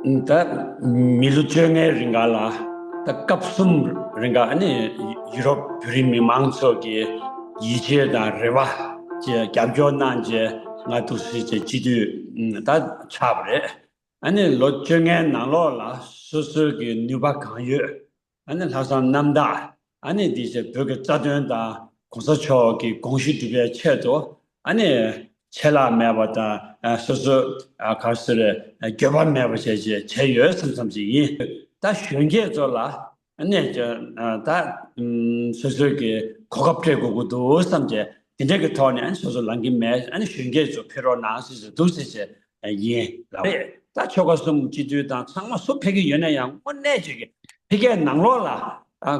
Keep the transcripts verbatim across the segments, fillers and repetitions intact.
ད་མི་ལོ་བཅོ་ལྔའི་རིང་ག་ལ། ད་སྐབས་གསུམ་རིང་ག་ཨ་ནི་ཡུ་རོབ་བོད་རིགས་མི་མང་ཚོ་གི་ཡིད་ཆེས་དང་རེ་བ་ཅེས་རྒྱབ་སྐྱོར་གནང་རྗེས་ང་འདུག་སེ་བྱས་སྤྱི་འཐུས་ད་ཆགས་པ་རེད། ཨ་ནི་ལོ་བཅོ་ལྔའི་ནང་ལོགས་ལ་སོ་སོའི་གི་ནུས་པ་གང་ཡོད། ཨ་ནི་ལྷག་བསམ་རྣམ་དག་ཨ་ནི་འདི་བྱས་བོད་ཀྱི་རྩ་དོན་དང་གོང་ས་མཆོག་གི་དགོངས་གཞི་སྒྲུབ་པའི་ཆེད་དུ་ཨ་ནི་ཆད་ལྷག་མེད་པ་དང་སོ་སོ་ག་རེ་ཟེར་འགྱོད་པ་མེད་པ་བྱས་བྱས་བྱས་ཡོད་བསམ་བསམ་ཞིག་ཡིན། ད་གཞོན་སྐྱེས་ཚོ་ལ་ཨ་ནི་ད་སོ་སོའི་གི་གོ་སྐབས་སྤྲད་དགོས་ཀྱི་འདུག་བསམ་བྱས་དེ་འདྲ་གི་ཐོག་ནས་ཨ་ནི་སོ་སོ་ལངས་ཀྱི་མེད། ཨ་ནི་གཞོན་སྐྱེས་ཚོ་ཕེབས་རོགས་གནང་ཟེར་ཟེར་འདུག་ཟེར་བྱས། ཡིན་ལ་རེད། ད་ཆོལ་ཁ་གསུམ་སྤྱི་འཐུས་དང་ཚང་མ་སུ་ཕེབས་ཀྱི་ཡོད་ན་ཡང་དངོས་གནས་ཅིག་གི་ཕ་གིའི་ནང་ལོགས་ལ་ཨ་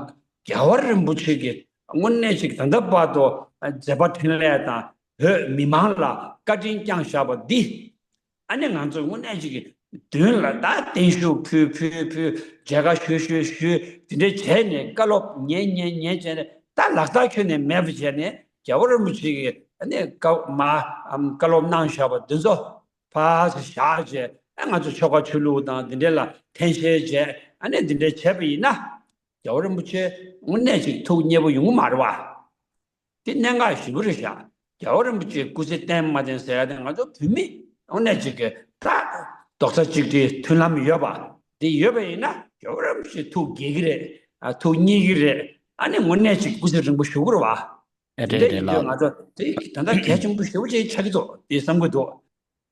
རྒྱལ་བ་རིན་པོ་ཆེ་གི་དངོས་གནས་ཅིག་ད་ལྟ་བར་དུ་ཨ་མཛད་པ་འཕྲིན་ལས་དང་བོད་མི་མང་ལ་བཀའ་དྲིན་བསྐྱངས་བཞག་པ་འདི་ཨ་ནི་ང་ཚོས་དངོས་གནས་ཅིག་གི་མདུན་ལ་ད་བརྟན་བཞུགས་ཕུལ་ཕུལ་ཕུལ་མཇལ་ཁ་ཞུ་ཞུ་ཞུ་དེ་འདྲ་བྱས་ནས་བཀའ་སློབ་ཉན་ཉན་ཉན་བྱས་ནས་ད་ལག་རྟགས་ཁྱོན་ནས་མེད་པ་བྱས་ནས་རྒྱལ་བ་རིན་པོ་ཆེ་གི་ཨ་ནི་བཀའ་མ་ཨམ་བཀའ་སློབ་གནང་བཞག་པ་འདི་ཚོ། ཕར་བཞག་བྱས་ཨ་ང་ཚོ་ཆོལ་ཁ་ཆོས་ལུགས་དང་འདི་འདྲ་ལ་འཐེན་འཁྱེར་བྱས་ཨ་ནི་འདི་འདྲ་བྱས་པ་ཡིན་ན། རྒྱལ་བ་རིན་པོ་ཆེ་དངོས་གནས་ཅིག་ཐུགས་མཉེས་པོ་ཡོང་གི་མ་རེད་བ། འདི་གནད་འགག་ཞེ་པོ་རེད་ཤག་རྒྱལ་བ་རིན་པོ་ཆེ་སྐུ་ཚེ་བརྟན་མ་བརྟན་ཟེར་ཡ་དེ་ང་ཚོ་བོད་མི་དངོས་གནས་ཅིག་གི་ད་རྡོག་རྩ་གཅིག་སྒྲིལ་མཐུན་ལམ་ཡོད་པ་འདི་ཡོད་པ་ཡིན་ན་རྒྱལ་བ་རིན་པོ་ཆེ་ཐུགས་དགྱེས་ཀྱི་རེད། ཨ་ཐུགས་མཉེས་ཀྱི་རེད། ཨ་ནི་དངོས་གནས་ཅིག་སྐུ་ཚེ་རིང་པོ་བཞུགས་ཀྱི་རེད་བ། རེད་དེ་རེད་ཡིན་དུས་ལགས། ང་ཚོ་དེ་ད་ལྟ་གལ་ཆེན་པོ་ཞེ་པོ་ཅིག་ཆགས་ཀྱི་འདུག་དེ་བསམ་གྱི་འདུག་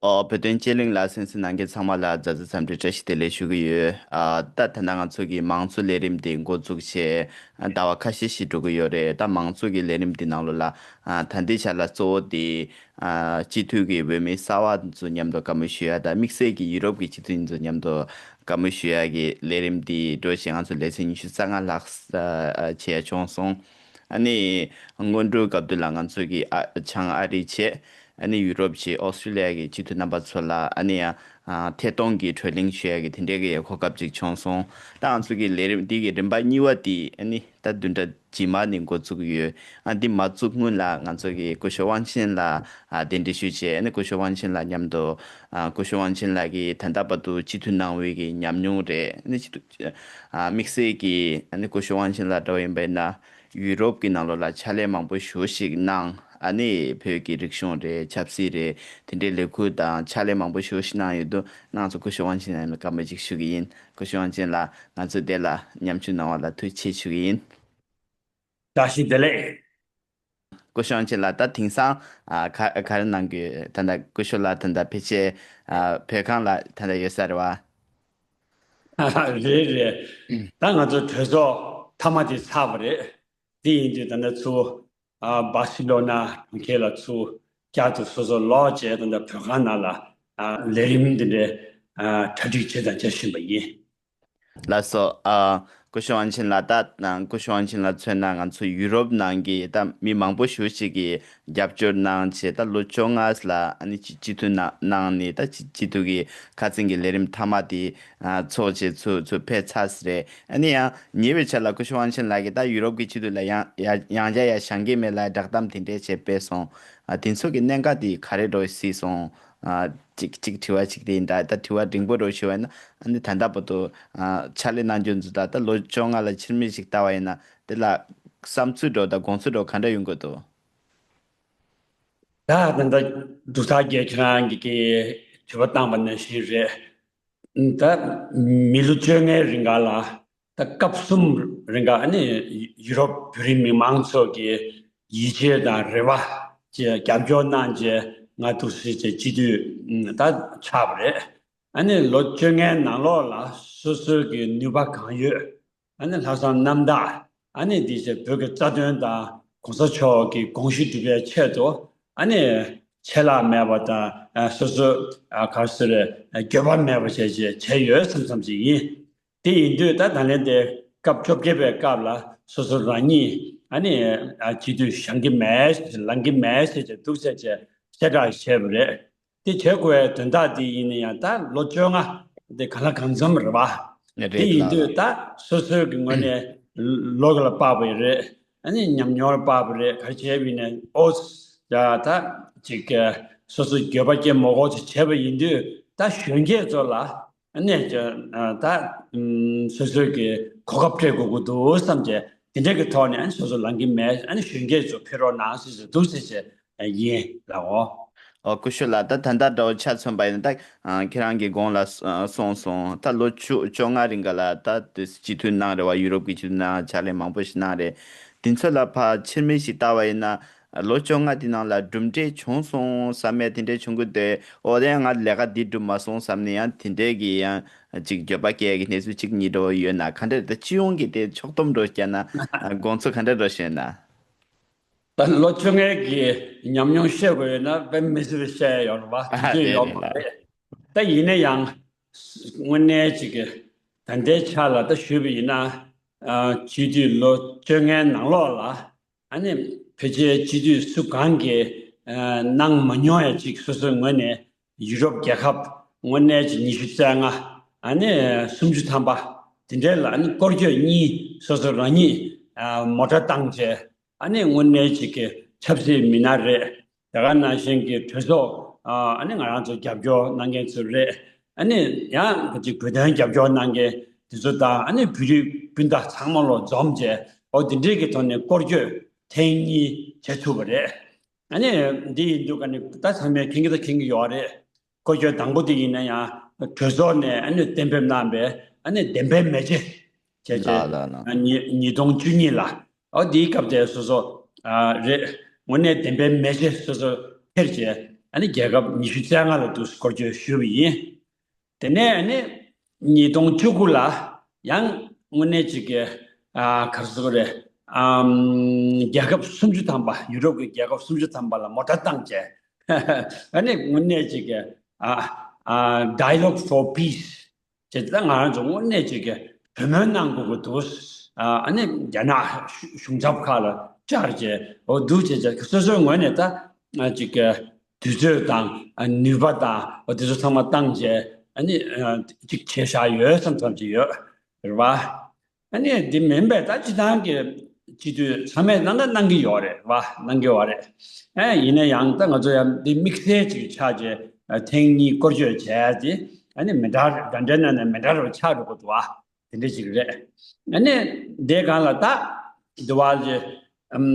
ཨོ་བོད་དོན་དཔྱད་གླེང་ལ་གསན་གཟིགས་གནང་མཁན་ཚང་མ་ལ་མཛའ་མཛའ་འཚམས་འདྲི་བཀྲ་ཤིས་བདེ་ལེགས་ཞུ་གི་ཡོད། ཨ་ད་ད་ལྟ་ང་ཚོ་གི་མང་གཙོ་ལས་རིམ་དེ་འགོ་བཙུགས་བྱས་ཟླ་བ་ཁ་ཤས་ཤིག་འགྲོ་གི་ཡོད་རེད། ད་མང་གཙོ་གི་ལས་རིམ་དེ་ནང་ལོགས་ལ་ཨ་ད་ལྟའི་ཆ་ལ་གཙོ་བོ་དེ་ཨ་སྤྱི་འཐུས་ཀྱི་འོས་མི་གསར་བ་ཚོ་མཉམ་དུ་བཀའ་མོལ་ཞུ་ཡ་དང་དམིགས་བསལ་གྱི་ཡུ་རོབ་ཀྱི་སྤྱི་འཐུས་ཚོ་མཉམ་དུ་བཀའ་མོལ་ཞུ་ཡ་གི་ལས་རིམ་དེ་འགྲོ་བཞིན་ང་ཚོ་ལེ་ཚན་ཉི་ཤུ་རྩ་ལྔ་ལྷག་ཨ་བྱས་བྱུང་སོང་། ཨ་ནི་སྔོན་འགྲོའི་སྐབས་དུས་ལ་ང་ཚོ་གི་ཨ་བྱང་ཨ་རི་བྱས། ཨ་ནི་ཡུ་རོབ་བྱས་ཨོ་སི་ཀྲི་ལི་ཡ་གི་སྤྱི་འཐུས་རྣམ་པ་ཚོ་ལ་ཨ་ནི་ཡང་ཨ་ཐད་གཏོང་གི་གྲོས་གླེང་ཞུ་ཡ་གི་དེ་འདྲའི་གི་གོ་སྐབས་ཅིག་བྱུང་སོང་། ད་ང་ཚོ་གི་ལས་རིམ་འདི་གི་རིམ་པ་གཉིས་པ་དེ་ཨ་ནི་ད་བདུན་ཕྲག་རྗེས་མ་ནས་འགོ་བཙུགས་ཡོད། ཨ་འདི་མ་བཙུགས་སྔོན་ལ་ང་ཚོ་གི་སྐུ་ཞབས་དབང་ཆེན་ལགས་ཨ་གདན་འདྲེན་ཞུས་བྱས། ཨ་ནི་སྐུ་ཞབས་དབང་ཆེན་ལགས་མཉམ་དུ་ཨ་སྐུ་ཞབས་དབང་ཆེན་ལགས་ཀྱིས་ད་ལྟ་བར་དུ་སྤྱི་འཐུས་གནང་བའི་གི་ཉམས་མྱོང་རེད། ཨ་ནི་སྤྱི་འཐུས་ཨ་དམིགས་བསལ་གྱི་ཨ་ནི་སྐུ་ཞབས་དབང་ཆེན་ལགས་འདྲ་བ་ཡིན་པ་ཡིན་ན། ཡུ་རོབ་ཀྱི་ནང་ལོགས་ལ་ཕྱག་ལས་མང་པོ་ཞེ་པོ་ཞིག་གནང་། ཨ་ནི་བོད་ཀྱི་རིག་གཞུང་རེད། ཆབ་སྲིད་རེད། དེ་འདྲའི་ལས་འགུལ་དང་ཕྱག་ལས་མང་པོ་ཞེ་པོ་ཞིག་གནང་ཡོད་དུས་ང་ཚོ་སྐུ་ཞབས་དབང་ཆེན་ལགས་ལ་བཀའ་མོལ་ཅིག་ཞུ་གི་ཡིན། སྐུ་ཞབས་དབང་ཆེན་ལགས་ང་ཚོའི་དེ་ལ་མཉམ་ཞུགས་གནང་བ་ལ་ཐུགས་རྗེ་ཆེ་ཞུ་གི་ཡིན། བཀྲ་ཤིས་བདེ་ལེགས། སྐུ་ཞབས་དབང་ཆེན་ལགས་ད་དེང་སང་ཨ་ག་ག་རེ་གནང་གི་ཡོད། ད་ལྟ་སྐུ་ཞབས་ལགས་ད་ལྟ་ཕལ་ཆེར་ཨ་བོད་ཁང་ལ་ད་ལྟ་ཡོད་ས་རེད་བ། རེད་རེད། ད་ང་ཚོ་གྲོས་ཚོགས་མཐའ་མ་དེ་ཚར་བ་རེད། དེ་ཡིན་དུས་ད་ལྟ་ཚུར་ཨ་སྦར་སི་ལོ་ན་གྲོང་ཁྱེར་ལ་ཚུར་བསྐྱར་དུ་སོ་སོ་ལོག་བྱས་ད་ལྟ་བོད་ཁང་ནང་ལ་ཨ་ལས་རིམ་འདི་འདྲའི་ཨ་གྲ་སྒྲིག་བྱེད་དང་བྱེད་བཞིན་པ་ཡིན། ལགས་སོ། ཨ་སྐུ་ཞབས་དབང་ཆེན་ལགས། ད་སྐུ་ཞབས་དབང་ཆེན་ལགས་མཚོན་ན་ང་ཚོ་ཡུ་རོབ་ནང་གི་ད་མི་མང་པོ་ཞེ་པོ་ཅིག་གིས་རྒྱབ་སྐྱོར་གནང་བྱས་ད་ལོ་བཅོ་ལྔ་ལ་ཨ་ནི་སྤྱི་སྤྱི་འཐུས་གནང་གནང་ནས་ད་སྤྱི་སྤྱི་འཐུས་ཀྱི་ཁ་ཚན་གྱི་ལས་རིམ་མཐའ་མ་དེ་ཨ་ཚོགས་བྱས་ཚུར་ཚུར་ཕེབས་ཚར་ཟེར་རེད། ཨ་ནི་ཡང་ཉེ་བའི་ཆར་ལ་སྐུ་ཞབས་དབང་ཆེན་ལགས་ཀྱིས་ད་ཡུ་རོབ་ཀྱི་སྤྱི་འཐུས་ལ་ཡང་ཡང་ཡང་བསྐྱར་ཡང་བཞེངས་ཀྱི་མེད་ལ་བསྒྲགས་གཏམ་དེ་འདྲས་བྱས་ཕེབས་སོང་། ཨ་དེ་ཚོ་གི་གནད་འགག་དེ་ག་རེ་འདྲ་བོ་གཟིགས་སོང་། ཨ་གཅིག་གཅིག་དྲི་བ་གཅིག་དེ་ཡིན། ད་ད་དྲི་བ་འབྲིང་པོ་འདྲ་བོ་ཞུ་བ་ཡིན་ན། ཨ་ནི་ད་ལྟ་བར་དུ་ཨ་ཕྱག་ལས་གནང་རྒྱུ་ཚོ་ད་ད་ལོ་བཅོ་ལྔ་ལ་ཕྱིར་མིག་ཅིག་ལྟ་བ་ཡིན་ན་དེ་ལ་བསམ་ཚུལ་འདྲ་བོ་དང་དགོངས་ཚུལ་འདྲ་བོ་ག་འདྲ་ཡོང་གི་འདུག་ད་ད་ལྟ་འབྲུག་ཐར་རྒྱལ་ཁྱེད་རང་གིས་དྲི་བ་བཏང་པ་ནང་བཞིན་རེད། ད་མི་ལོ་བཅོ་ལྔའི་རིང་ག་ལ་ད་སྐབས་གསུམ་རིང་ག་ཨ་ནི་ཡུ་རོབ་བོད་རིགས་མི་མང་ཚོ་གི་ཡིད་ཆེས་དང་རེ་བ་ཅེས་རྒྱབ་སྐྱོར་གནང་རྗེས་ང་འདུག་སེ་བྱས་སྤྱི་འཐུས་ད་ཆགས་པ་རེད། ཨ་ནི་ལོ་བཅོ་ལྔའི་ནང་ལོགས་ལ་སོ་སོའི་གི་ནུས་པ་གང་ཡོད། ཨ་ནི་ལྷག་བསམ་རྣམ་དག་ཨ་ནི་འདི་བྱས་བོད་ཀྱི་རྩ་དོན་དང་གོང་ས་མཆོག་གི་དགོངས་གཞི་སྒྲུབ་པའི་ཆེད་དུ་ཨ་ནི་ཆད་ལྷག་མེད་པ་དང་ཨ་སོ་སོ་ཨ་ག་རེ་ཟེར་འགྱོད་པ་མེད་པ་བྱས་བྱས་བྱས་ཡོད་བསམ་བསམ་ཞིག་ཡིན། དེ་ཡིན་དུས་ད་ད་ལན་དེ་སྐབས་བཅོ་བརྒྱད་པའི་སྐབས་ལ་སོ་སོ་རང་ཉིད་ཨ་ནི་ཨ་སྤྱི་འཐུས་བཞེངས་ཀྱི་མེད་ལངས་ཀྱི་མེད་ཟེར་བྱས་འདུག་ཟེར་བྱས་གསལ་བསྒྲགས་བྱས་པ་རེད། དེ་བྱེད་དགོས་པའི་དོན་དག་དེ་ཡིན་ན་ཡང་ད་ལོ་བཅོ་ལྔ་དེ་གང་ལ་གང་འཚམ་རེད་པ། རེད་དེ་ཡིན་ལགས། དུས་ད་སོ་སོའི་གི་ངོས་ནས་ལོ་ལ་དཔག་པའི་རེད། ཨ་ནི་ཉམས་མྱོང་ལ་དཔག་པའི་རེད། ག་རེ་བྱས་པ་ཡིན་ན་ཨོ་ཡ་ད་ཅིག་སོ་སོ་འགྱོད་པ་སྐྱེ་མ་དགོས་ཅིག་བྱས་པ་ཡིན་དུས་ད་གཞོན་སྐྱེས་ཚོ་ལ་ ཨ་ནི་ཅི་ཨ་ད་ཨམ་སོ་སོའི་གི་གོ་སྐབས་སྤྲད་དགོས་ཀྱི་འདུག་བསམ་བྱས་དེ་འདྲའི་གི་ཐོག་ནས་ཨ་ནི་སོ་སོ་ལངས་ཀྱི་མེད། ཨ་ནི་གཞོན་སྐྱེས་ཚོ་ཕེབས་རོགས་གནང་ཟེར་ཟེར་འདུག་ཟེར་བྱས་ཡིན་ལགས་འོ། ཨོ་སྐུ་ཞབས་ལགས། ད་ད་ལྟ་འདྲ་བོ་ཆ་མཚོན་པ་ཡིན་ན་ད་ཨ་ཁྱེད་རང་གི་གོང་ལ་ཨ་གསུངས་སོང་། ད་ལོ་བཅུ་བཅོ་ལྔ་རིང་ག་ལ་ད་དེ་སྤྱི་འཐུས་གནང་རེད་བ། ཡུ་རོབ་ཀྱི་སྤྱི་འཐུས་གནང་། ཕྱག་ལས་མང་པོ་ཞིག་གནང་རེད། དེ་ཚོ་ལ་ཕར་ཕྱིར་མིག་ཞིག་བལྟ་བ་ཡིན་ན་ལོ་བཅོ་ལྔ་དེ་ནང་ལ་གྲུབ་འབྲས་བྱུང་སོང་བསམ་མེད་དེ་འདྲས་བྱུང་གི་འདུག་འོ་དེ་ཡང་ང་ལས་ཀ་འདི་འགྲུབ་མ་སོང་བསམ་ནས་ཡང་དེ་འདྲས་ཀྱི་ཡང་ཅིག་འགྱོད་པ་སྐྱེ་གི་གནས་ཚུལ་གཅིག་གཉིས་འགྲོ་ཡོད་ན། ག་འདྲས་ད་སྤྱི་ཡོངས་ཀྱི་དེ་ཕྱོགས་བསྡོམས་འགྲོ་བྱས་ན་དགོངས་ཚུལ་ག་འདྲས་འགྲོ་ཤེས་ན། ད་ལོ་བཅོ་ལྔའི་གི་ཉམས་མྱོང་བཤད་དགོས་ཡོད་ན་དཔེ་མི་སྲིད་པ་བཤད་ཡ་ཡོད་རེད་བ། ཨ་དེ་འདྲས་ཡོད་མ་རེད། ད་ཡིན་ན་ཡང་དངོས་གནས་ཅིག་གི་ད་ལྟའི་ཆ་ལ་ད་ཞུས་པ་ཡིན་ན་ཨ་སྤྱི་འཐུས་ལོ་བཅོ་ལྔའི་ནང་ལོགས་ལ་ཨ་ནི་ཕལ་ཆེར་སྤྱི་འཐུས་སུ་གང་གིས་ཨ་གནང་མ་མྱོང་ཡ་ཅིག་སོ་སོའི་ངོས་ནས་ཡུ་རོབ་རྒྱལ་ཁབ་དངོས་གནས་ཅིག་ཉི་ཤུ་རྩ་ལྔ་ཨ་ནི་སུམ་ཅུ་ཐམ་པ་དེ་འདྲའི་ལ་ཨ་ནི་སྐོར་སྐྱོད་གཉིས་སོ་སོ་རང་ཉིད་ཨ་མོ་ཊ་བཏང་བྱས་ཨ་ནི་དངོས་གནས་ཅིག་གི་ཆབ་སྲིད་མི་སྣ་རེད། དེ་ག་ནང་བཞིན་གྱི་གྲོས་ཚོགས་ཨ་ནི་ང་རང་ཚོ་རྒྱབ་སྐྱོར་གནང་མཁན་ཚོ་རེད། ཨ་ནི་ཡང་ཅིག་བོད་དོན་རྒྱབ་སྐྱོར་གནང་མཁན་དེ་ཚོ་དང་ཨ་ནི་བོད་རིགས་སྤུན་ཟླ་ཚང་མ་ལོ་འཛོམས་བྱས་འོ་དེ་འདྲས་ཀྱི་ཐོག་ནས་སྐོར་སྐྱོད་ཐེངས་གཉིས་བྱེད་ཐུབ་པ་རེད། ཨ་ནི་འདི་ཡིན་དུས་ཀ་ནི་ད་ཚང་མས་མཁྱེན་གྱི་ད་མཁྱེན་གྱི་ཡོད་རེད། སྐོར་སྐྱོད་དང་པོ་དེ་ཡིན་ན་ཡང་གྲོས་ཚོགས་ནས་ཨ་ནི་གཏན་འབེབས་གནང་བའི་ཨ་ནི་བདེན་པའི་མེ་ལྕེ་བྱས་ལ་ལ་ལ། རྗེས་ཉིས་ཉིས་སྟོང་བཅུ་གཉིས་ལ་ཨོ་དེའི་སྐབས་དེ་སོ་སོ་ཨ་རེད། དངོས་གནས་བདེན་པའི་མེ་ལྕེ་སོ་སོ་ཁྱེར་བྱས་ཨ་ནི་རྒྱལ་ཁབ་ཉི་ཤུ་རྩ་ལྔ་ལ་འདུག་སྐོར་སྐྱོད་ཞུས་པ་ཡིན། དེ་ནས་ཨ་ནི་ཉིས་སྟོང་བཅུ་དགུ་ལ་ཡང་དངོས་གནས་ཅིག་གི་ཨ་ག་རེ་ཟེར་དགོས་རེད། ཨམ་རྒྱལ་ཁབ་སུམ་ཅུ་ཐམ་པ་ཡུ་རོབ་ཀྱི་རྒྱལ་ཁབ་སུམ་ཅུ་ཐམ་པ་ལ་མོ་ཊ་བཏང་བྱས་ཨ་ནི་དངོས་གནས་ཅིག་གི་ཨ་ཨ་Dialogue for Peace བྱས་ཙང་ང་རང་ཚོ་དངོས་གནས་ཅིག་གི་གྲོས་མོལ་གནང་དགོས་ཀྱི་འདུག་ཨ་ནི་རྒྱ་ནག་གཞུང་ཚབ་ཁག་ལ་བཅར་བྱས་འོ་འདུག་བྱས་བྱས་སོ་སོའི་ངོས་ནས་ད་ཅིག་གི་དུས་ཚོད་དང་ནུས་པ་དང་འོ་དེ་ཚོ་ཚང་མ་བཏང་བྱས་ཨ་ནི་ཅིག་བྱས་བཞག་ཡོད་བསམ་བསམ་གྱི་ཡོད་རེད་བ། ཨ་ནི་འདི་མིན་པའི་ད་སྤྱི་བཏང་གི་སྤྱི་འཐུས་ཚང་མས་གནང་ད་གནང་གི་ཡོད་རེད་བ། གནང་གི་ཡོད་རེད། ཨ་ཡིན་ན་ཡང་ད་ང་ཚོ་ཡང་འདི་དམིགས་བསལ་ཅིག་ཆགས་རྗེས་ཐེངས་གཉིས་སྐོར་སྐྱོད་བྱས་ཏེ་ཨ་ནི་མི་འདྲ་འདྲ་འདྲའི་ནང་ནས་མི་འདྲ་རུ་ཆགས་འགྲོ་གི་འདུག་བ། དེ་འདྲ་ཅིག་རེད། ཨ་ནི་དེ་སྒང་ལ་ད་འདི་བ་ཅི་ཨམ་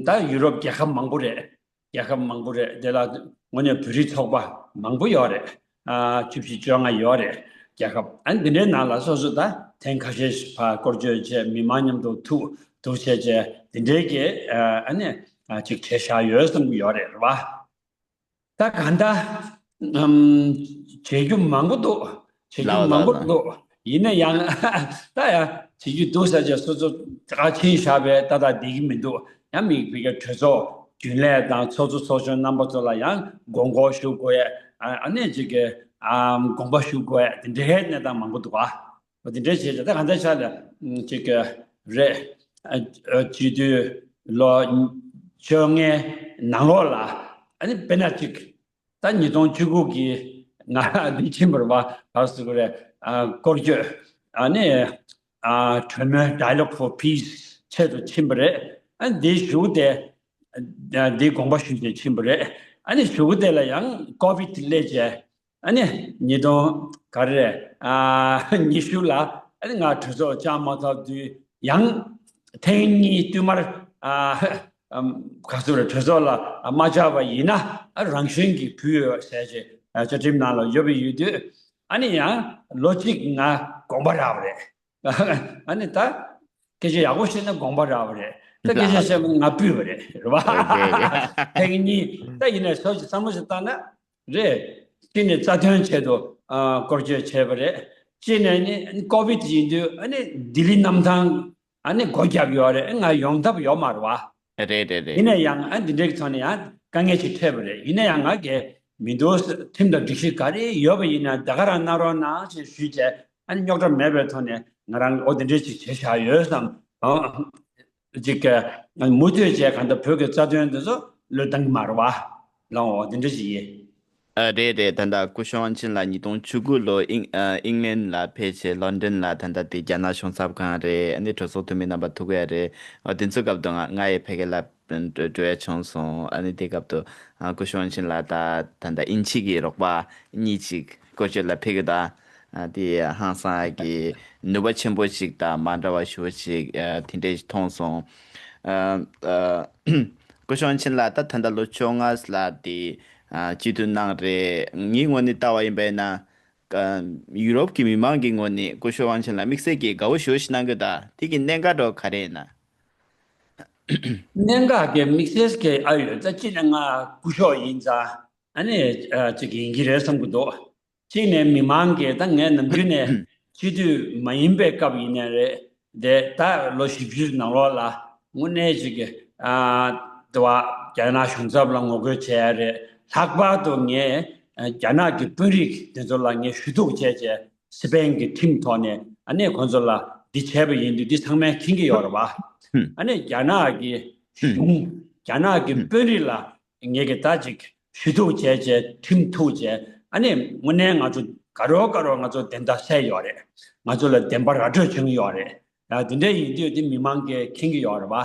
ད་ཡུ་རོབ་རྒྱལ་ཁབ་མང་པོ་རེད། རྒྱལ་ཁབ་མང་པོ་རེད། དེ་ལ་དངོས་གནས་བོད་རིགས་ཚོགས་པ་མང་པོ་ཡོད་རེད། ཨ་བཅུ་བཞི་བཅོ་ལྔ་ཡོད་རེད་རྒྱལ་ཁབ། ཨ་ནི་འདི་འདྲའི་ནང་ལ་སོ་སོ་ད་ཐེངས་ཁ་ཤས་ཤིག་ཕར་སྐོར་སྐྱོད་བྱས་མི་མང་མཉམ་དུ་ཐུག་ཐུག་བྱས་བྱས་འདི་འདྲའི་གི་ཨ་ནི་ཅིག་བྱས་བཞག་ཡོད་བསམ་གྱི་ཡོད་རེད་རེད་བ། ད་གང་ལྟར་ཨམ་བྱེད་རྒྱུ་མང་པོ་འདུག་བྱེད་རྒྱུ་ལགས་མང་པོ་ལགས་ལགས། འདུག་ཡིན་ན་ཡང་ད་ཡང་བྱེད་རྒྱུ་འདུག་ཟེར་བྱས་སོ་སོ་ག་ཕྱིན་བཞག་པས་ད་ད་བསྡད་ཀྱི་མི་འདུག་ཡང་མི་བི་གའི་གྲོས་ཚོགས་རྒྱུན་ལས་དང་ཚོགས་གཙོ་ཚོགས་གཞོན་རྣམ་པ་ཚོ་ལ་ཡང་དགོངས་སྐོར་ཞུ་དགོས་ཡས་ཨ་ཨ་ནེ་ཅིག་གི་ཨམ་དགོངས་པ་ཞུ་དགོས་ཡས་དེ་འདྲའི་གནས་སྟངས་མང་པོ་འདུག་ཨ། འོ་དེ་འདྲ་བྱས་ཙང་ད་གང་ལྟར་ཆ་ལ་ཅིག་རེད། སྤྱི་འཐུས་ལོ་བཅོ་ལྔའི་ནང་ལོགས་ལ་ཨ་ནི་དཔེར་ན་ཅིག་ད་ཉིས་སྟོང་བཅུ་དགུ་གི་ང་འདི་ཕྱིན་པར་བ་ག་ཟེར་དགོས་རེད། སྐོར་སྐྱོད་ཨ་ནི་གྲོས་མོལ་Dialogue for Peace ཆེད་དུ་ཕྱིན་པ་རེད། ཨ་ནི་འདི་ཞུ་སྟེ་འདི་དགོངས་པ་ཞུས་ཏེ་ཕྱིན་པ་རེད། ཨ་ནི་ཞུ་སྟེ་ལ་ཡང་ཀོ་བིད་སླེབས་བྱས། ཨ་ནི་ཉིས་སྟོང་ག་རེ་རེད། ཨ་ཉི་ཤུ་ལ་ཨ་ནི་ང་གྲོས་ཚོགས་བཅར་མ་ཐུབ་དུས་ཡང་ཐེངས་གཉིས་བསྟུད་མར་ཨ་ཨམ་ག་ཚོད་རེད་གྲོས་ཚོགས་ལ་མ་བཅར་བ་ཡིན་ན་ཨ་རང་གཞན་གྱི་བུ་ཡོད་ཟེར་བྱས་བཅའ་ཁྲིམས་ནང་ལ་ཡོད་པ་ཡོད་དུས་ཨ་ནི་ཡང་ལོ་གཅིག་ང་དགོངས་པ་རག་པ་རེད། ཨ་ནི་ད་སྐད་ཆ་ཡག་པོ་བཤད་ན་དགོངས་པ་རག་པ་རེད། ད་སྐད་ཆ་བཤད་ན་ང་སྤུད་པ་རེད་རེད་བ། ཨོ་ཁེ། ཐེངས་གཉིས་ད་ཡིན་ནའི་སོ་ཞིག་བསམ་བློ་ཞིག་བཏང་ན་རེད། གཅིག་ནས་རྩ་དོན་ཆེད་དུ་ཨ་སྐོར་སྐྱོད་བྱས་པ་རེད། གཅིག་ནས་ནི་ཀོ་བིད་ཡིན་དུས་ཨ་ནི་ལྡི་ལི་གནམ་ཐང་ཨ་ནི་སྒོ་བརྒྱབ་ཡོད་རེད། ང་ཡོང་ཐབས་ཡོད་མ་རེད་བ། རེད་རེད་རེད། ཡིན་ན་ཡང་ཨ་འདི་འདྲའི་ཐོག་ནས་ཡང་དཀའ་ངལ་ཅིག་འཕྲད་པ་རེད། ཡིན་ན་ཡང་ང་གས་མི་འདུག་ཁྲིམས་དང་སྒྲིག་གཞི་ག་རེ་ཡོད་པ་ཡིན་ན་ད་ག་རང་གནང་རོགས་གནང་ཞེས་ཞུས་བྱས་ཨ་ནི་རྙོག་དྲ་མེད་པའི་ཐོག་ནས་ང་རང་ཨོ་འདི་འདྲའི་ཅིག་བྱས་བཞག་ཡོད་བསམ། ཨོ་ཅིག་ག་མུ་མཐུད་བྱས་གང་ལྟར་བོད་ཀྱི་རྩ་དོན་འདི་ཚོ་བློས་བཏང་གི་མ་རེད་བ། ལའོ་འདི་འདྲ་ཅིག་ཡིན། ཨ་རེད་རེད། ད་ལྟ་སྐུ་ཞབས་དབང་ཆེན་ལགས་ཉིས་སྟོང་བཅུ་དགུ་ལོ་ཨིང་ཨ་ཨིང་ལན་ལ་ཕེབས་བྱས་ལོན་ཌོན་ལ་ད་ལྟ་དེ་རྒྱ་ནག་གཞུང་ཚབ་ཁང་རེད། ཨ་ནི་གྲོས་ཚོགས་འཐུས་མི་རྣམ་པ་ཐུག་ཡ་རེད། ཨ་དེ་ཚོའི་སྐབས་དུ་ང་ང་ཡི་ཕ་གི་ལ་འགྲོ་འགྲོ་ཡ་བྱུང་སོང་། ཨ་ནི་དེ་སྐབས་དུ་ཨ་སྐུ་ཞབས་དབང་ཆེན་ལགས་ད་ད་ལྟ་དབྱིན་ཇི་གི་རོགས་པ་གཉིས་ཅིག་སྐོར་སྐྱོད་ལ་ཕེབས་ཀྱི་ད། ཨ་དེ་ཧང་སང་གི་ནུས་པ་ཆེན་པོ་ཞིག་དང་མ་འདྲ་བ་ཞེ་པོ་ཞིག་ཨ་དེ་འདྲས་ཞིག་མཐོང་སོང་། ཨ་ཨ་སྐུ་ཞབས་ཝང་ཆིན་ལགས། ད་ད་ལྟ་ལོ་བཅོ་ལྔ་ལ་དེ་ཨ་སྤྱི་འཐུས་གནང་རེད། ངའི་ངོས་ནས་ལྟ་བ་ཡིན་པ་ཡིན་ན། ཨ་ཡུ་རོབ་ཀྱི་མི་མང་གི་ངོས་ནས་སྐུ་ཞབས་ཝང་ཆིན་ལ་དམིགས་བསལ་གྱི་དགའ་བོ་ཞེ་པོ་ཞིག་གནང་གི་འདུག་དེ་གི་གནད་འགག་འདྲ་བོ་ག་རེ་ཡིན་ན། གནད་འགག་གི་དམིགས་བསལ་གྱི་ཨ་ཡོད་ཙང་། གཅིག་ནས་ང་སྐུ་ཞབས་ཡིན་ཙང་ཨ་ནི་ཨ་ཅིག་ཡིན་གྱི་རེད་བསམ་གྱི་འདུག་གཅིག་ནས་མི་མང་གིས་ད་ངས་ནམ་རྒྱུན་ནས་སྤྱི་འཐུས་མ་ཡིན་པའི་སྐབས་ཡིན་ནའི་རེད་དེ། ད་ལོ་བཞི་བཅུ་ནང་ལོགས་ལ་དངོས་གནས་ཅིག་གི་ཨ་དེ་བ་རྒྱ་ནག་གཞུང་ཚབ་ལ་ངོ་རྒོལ་བྱས་རེད། ལྷག་པར་དུ་ངས་ཨ་རྒྱ་ནག་གི་དཔོན་རིགས་དེ་ཚོ་ལ་ངས་ཞུ་གཏུག་བྱས་བྱས། སི་པེན་གྱི་ཁྲིམས་ཐོག་ནས་ཨ་ནི་ཁོང་ཚོ་ལ་འདི་བྱས་པ་ཡིན་དུས་འདི་ཚང་མས་མཁྱེན་གྱི་ཡོད་རེད་བ། ཨ་ནི་རྒྱ་ནག་གི་གཞུང་། རྒྱ་ནག་གི་དཔོན་རིགས་ལ་ངེད་ཀྱིས་ད་ཅིག་ཞུ་གཏུག་བྱས་བྱས། ཁྲིམས་ཐུག་བྱས། ཨ་ནི་དངོས་གནས་ང་ཚོ་དགའ་རོགས་དགའ་རོགས་ང་ཚོ་བདེན་མཐའ་གསལ་ཡོད་རེད། ང་ཚོ་ལ་བདེན་པ་ར་སྤྲོད་བྱུང་ཡོད་རེད། ཡ་འདི་འདྲ་ཡིན་དུས་འདི་མི་མང་གིས་མཁྱེན་གྱི་ཡོད་རེད་བ།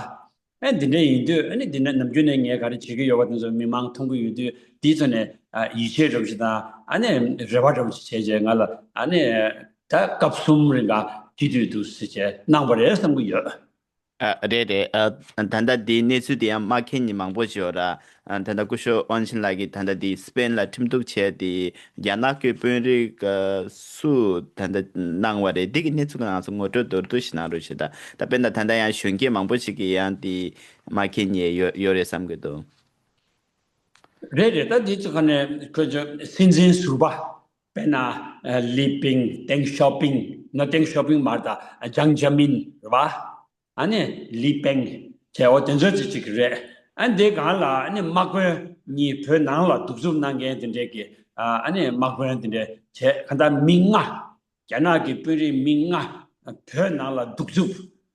ཨེ་འདི་འདྲ་ཡིན་དུས་ཨ་ནི་འདི་ནས་ནམ་རྒྱུན་ནས་ངས་ག་རེ་བྱེད་ཀྱི་ཡོད་པ་དེ་ཚོ་མི་མང་མཐོང་གི་ཡོད་དུས། དེའི་ཐོག་ནས་ཨ་ཡིད་ཆེས་འདྲ་པོ་ཞིག་དང་། ཨ་ནི་རེ་བ་འདྲ་པོ་ཞིག་བྱས་རྗེས་ང་ལ་ཨ་ནི་ད་སྐབས་གསུམ་རིང་ག་སྤྱི་འཐུས་འདུག་ཟེར་བྱས་གནང་བ་རེད་བསམ་གྱི་ཡོད། ཨ་རེད་རེད། ཨ་ད་ལྟ་འདིའི་གནས་ཚུལ་དེ་ཡང་མ་མཁྱེན་མཁན་མང་པོ་ཞིག་ཡོད་ར། ཨ་ད་ལྟ་སྐུ་ཞབས་ཝང་ཆིན་ལགས་ཀྱིས་ད་ལྟ་འདི་སི་པེན་ལ་ཁྲིམས་གཏུག་བྱས་ཏེ་རྒྱ་ནག་གི་དཔོན་རིགས་ཨ་སུ་ད་ལྟ་གནང་བ་རེད། འདི་གི་གནས་ཚུལ་ང་ཚོ་ངོ་སྤྲོད་མདོར་བསྡུས་ཤིག་གནང་རོགས་ཞེས། ད་ད་དཔེར་ན་ད་ལྟ་ཡང་གཞོན་སྐྱེས་མང་པོ་ཞིག་གིས་ཡང་འདི་མ་མཁྱེན་མཁན་ཡོད་ཡོད་རེད་བསམ་གྱི་འདུག་རེད་རེད། ད་འདི་ཚོ་ག་ནས་ཁོ་ཚོ་སྲིད་འཛིན་ཟུར་པ། དཔེར་ན་ཨ་ལི་པིང་། ཏེང་ཞའོ་ཕིང་། ནོ། ཏེང་ཞའོ་ཕིང་མ་རེད། ད་ཅང་ཅི་མིན་རེད་བ། ཨ་ནི་ལི་པེང་བྱས། འོ་དེ་ཚོ་ཅིག་ཅིག་རེད། ཨ་འདི་སྒང་ལ་ཨ་ནི་དམག་དཔོན་གཉིས་བོད་ནང་ལ་གདུག་རྩུབ་གནང་མཁན་དེ་འདྲས་ཀྱི་ཨ་ནི་དམག་དཔོན་དེ་འདྲས་བྱས། གང་ལྟར་མི་ལྔ། རྒྱ་ནག་གི་དཔོན་རིགས་མི་ལྔ་བོད་ནང་ལ་གདུག་རྩུབ་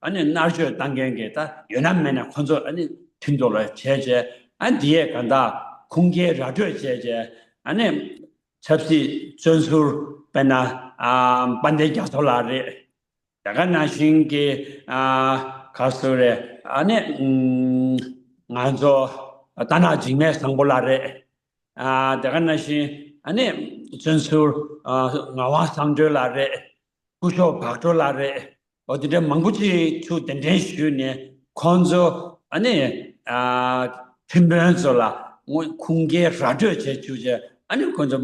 ཨ་ནི་མནར་གཅོད་བཏང་མཁན་གྱི་ད་ཡོད་ན་མེད་ན་ཁོ་ཚོ་ཨ་ནི་ཁྲིམས་ཐོག་ལ་བྱས་བྱས། ཨ་འདི་ཡས་གང་ལྟར་ཁུངས་སྐྱེལ་ར་སྤྲོད་བྱས་བྱས། ཨ་ནི་ཆབ་སྲིད་བཙོན་ཟུར་དཔེར་ན་ཨ་དཔལ་ལྡན་རྒྱ་མཚོ་ལགས་རེད། དེ་ག་ནང་བཞིན་གྱི་ཨ་ག་སུ་རེད། ཨ་ནི་ཨམ་ང་ཚོ་རྟ་ནག་འཇིགས་མེད་བཟང་པོ་ལགས་རེད། ཨ་དེ་ག་ནང་བཞིན་ཨ་ནི་བཙོན་ཟུར་ཨ་ངག་དབང་བསམ་གྲུབ་ལགས་རེད། སྐུ་ཞབས་བག་གྲོ་ལགས་རེད། འོ་དེ་འདྲ་མང་པོ་ཅིག་ཚུར་གདན་འདྲེན་ཞུས་ནས་ཁོང་ཚོ་ཨ་ནི་ཨ་ཁྲིམས་དཔོན་ཚོ་ལ་དངོས་ཁུངས་སྐྱེལ་ར་སྤྲོད་བྱས་བཅུག་བྱས། ཨ་ནི་ཁོང་ཚོ་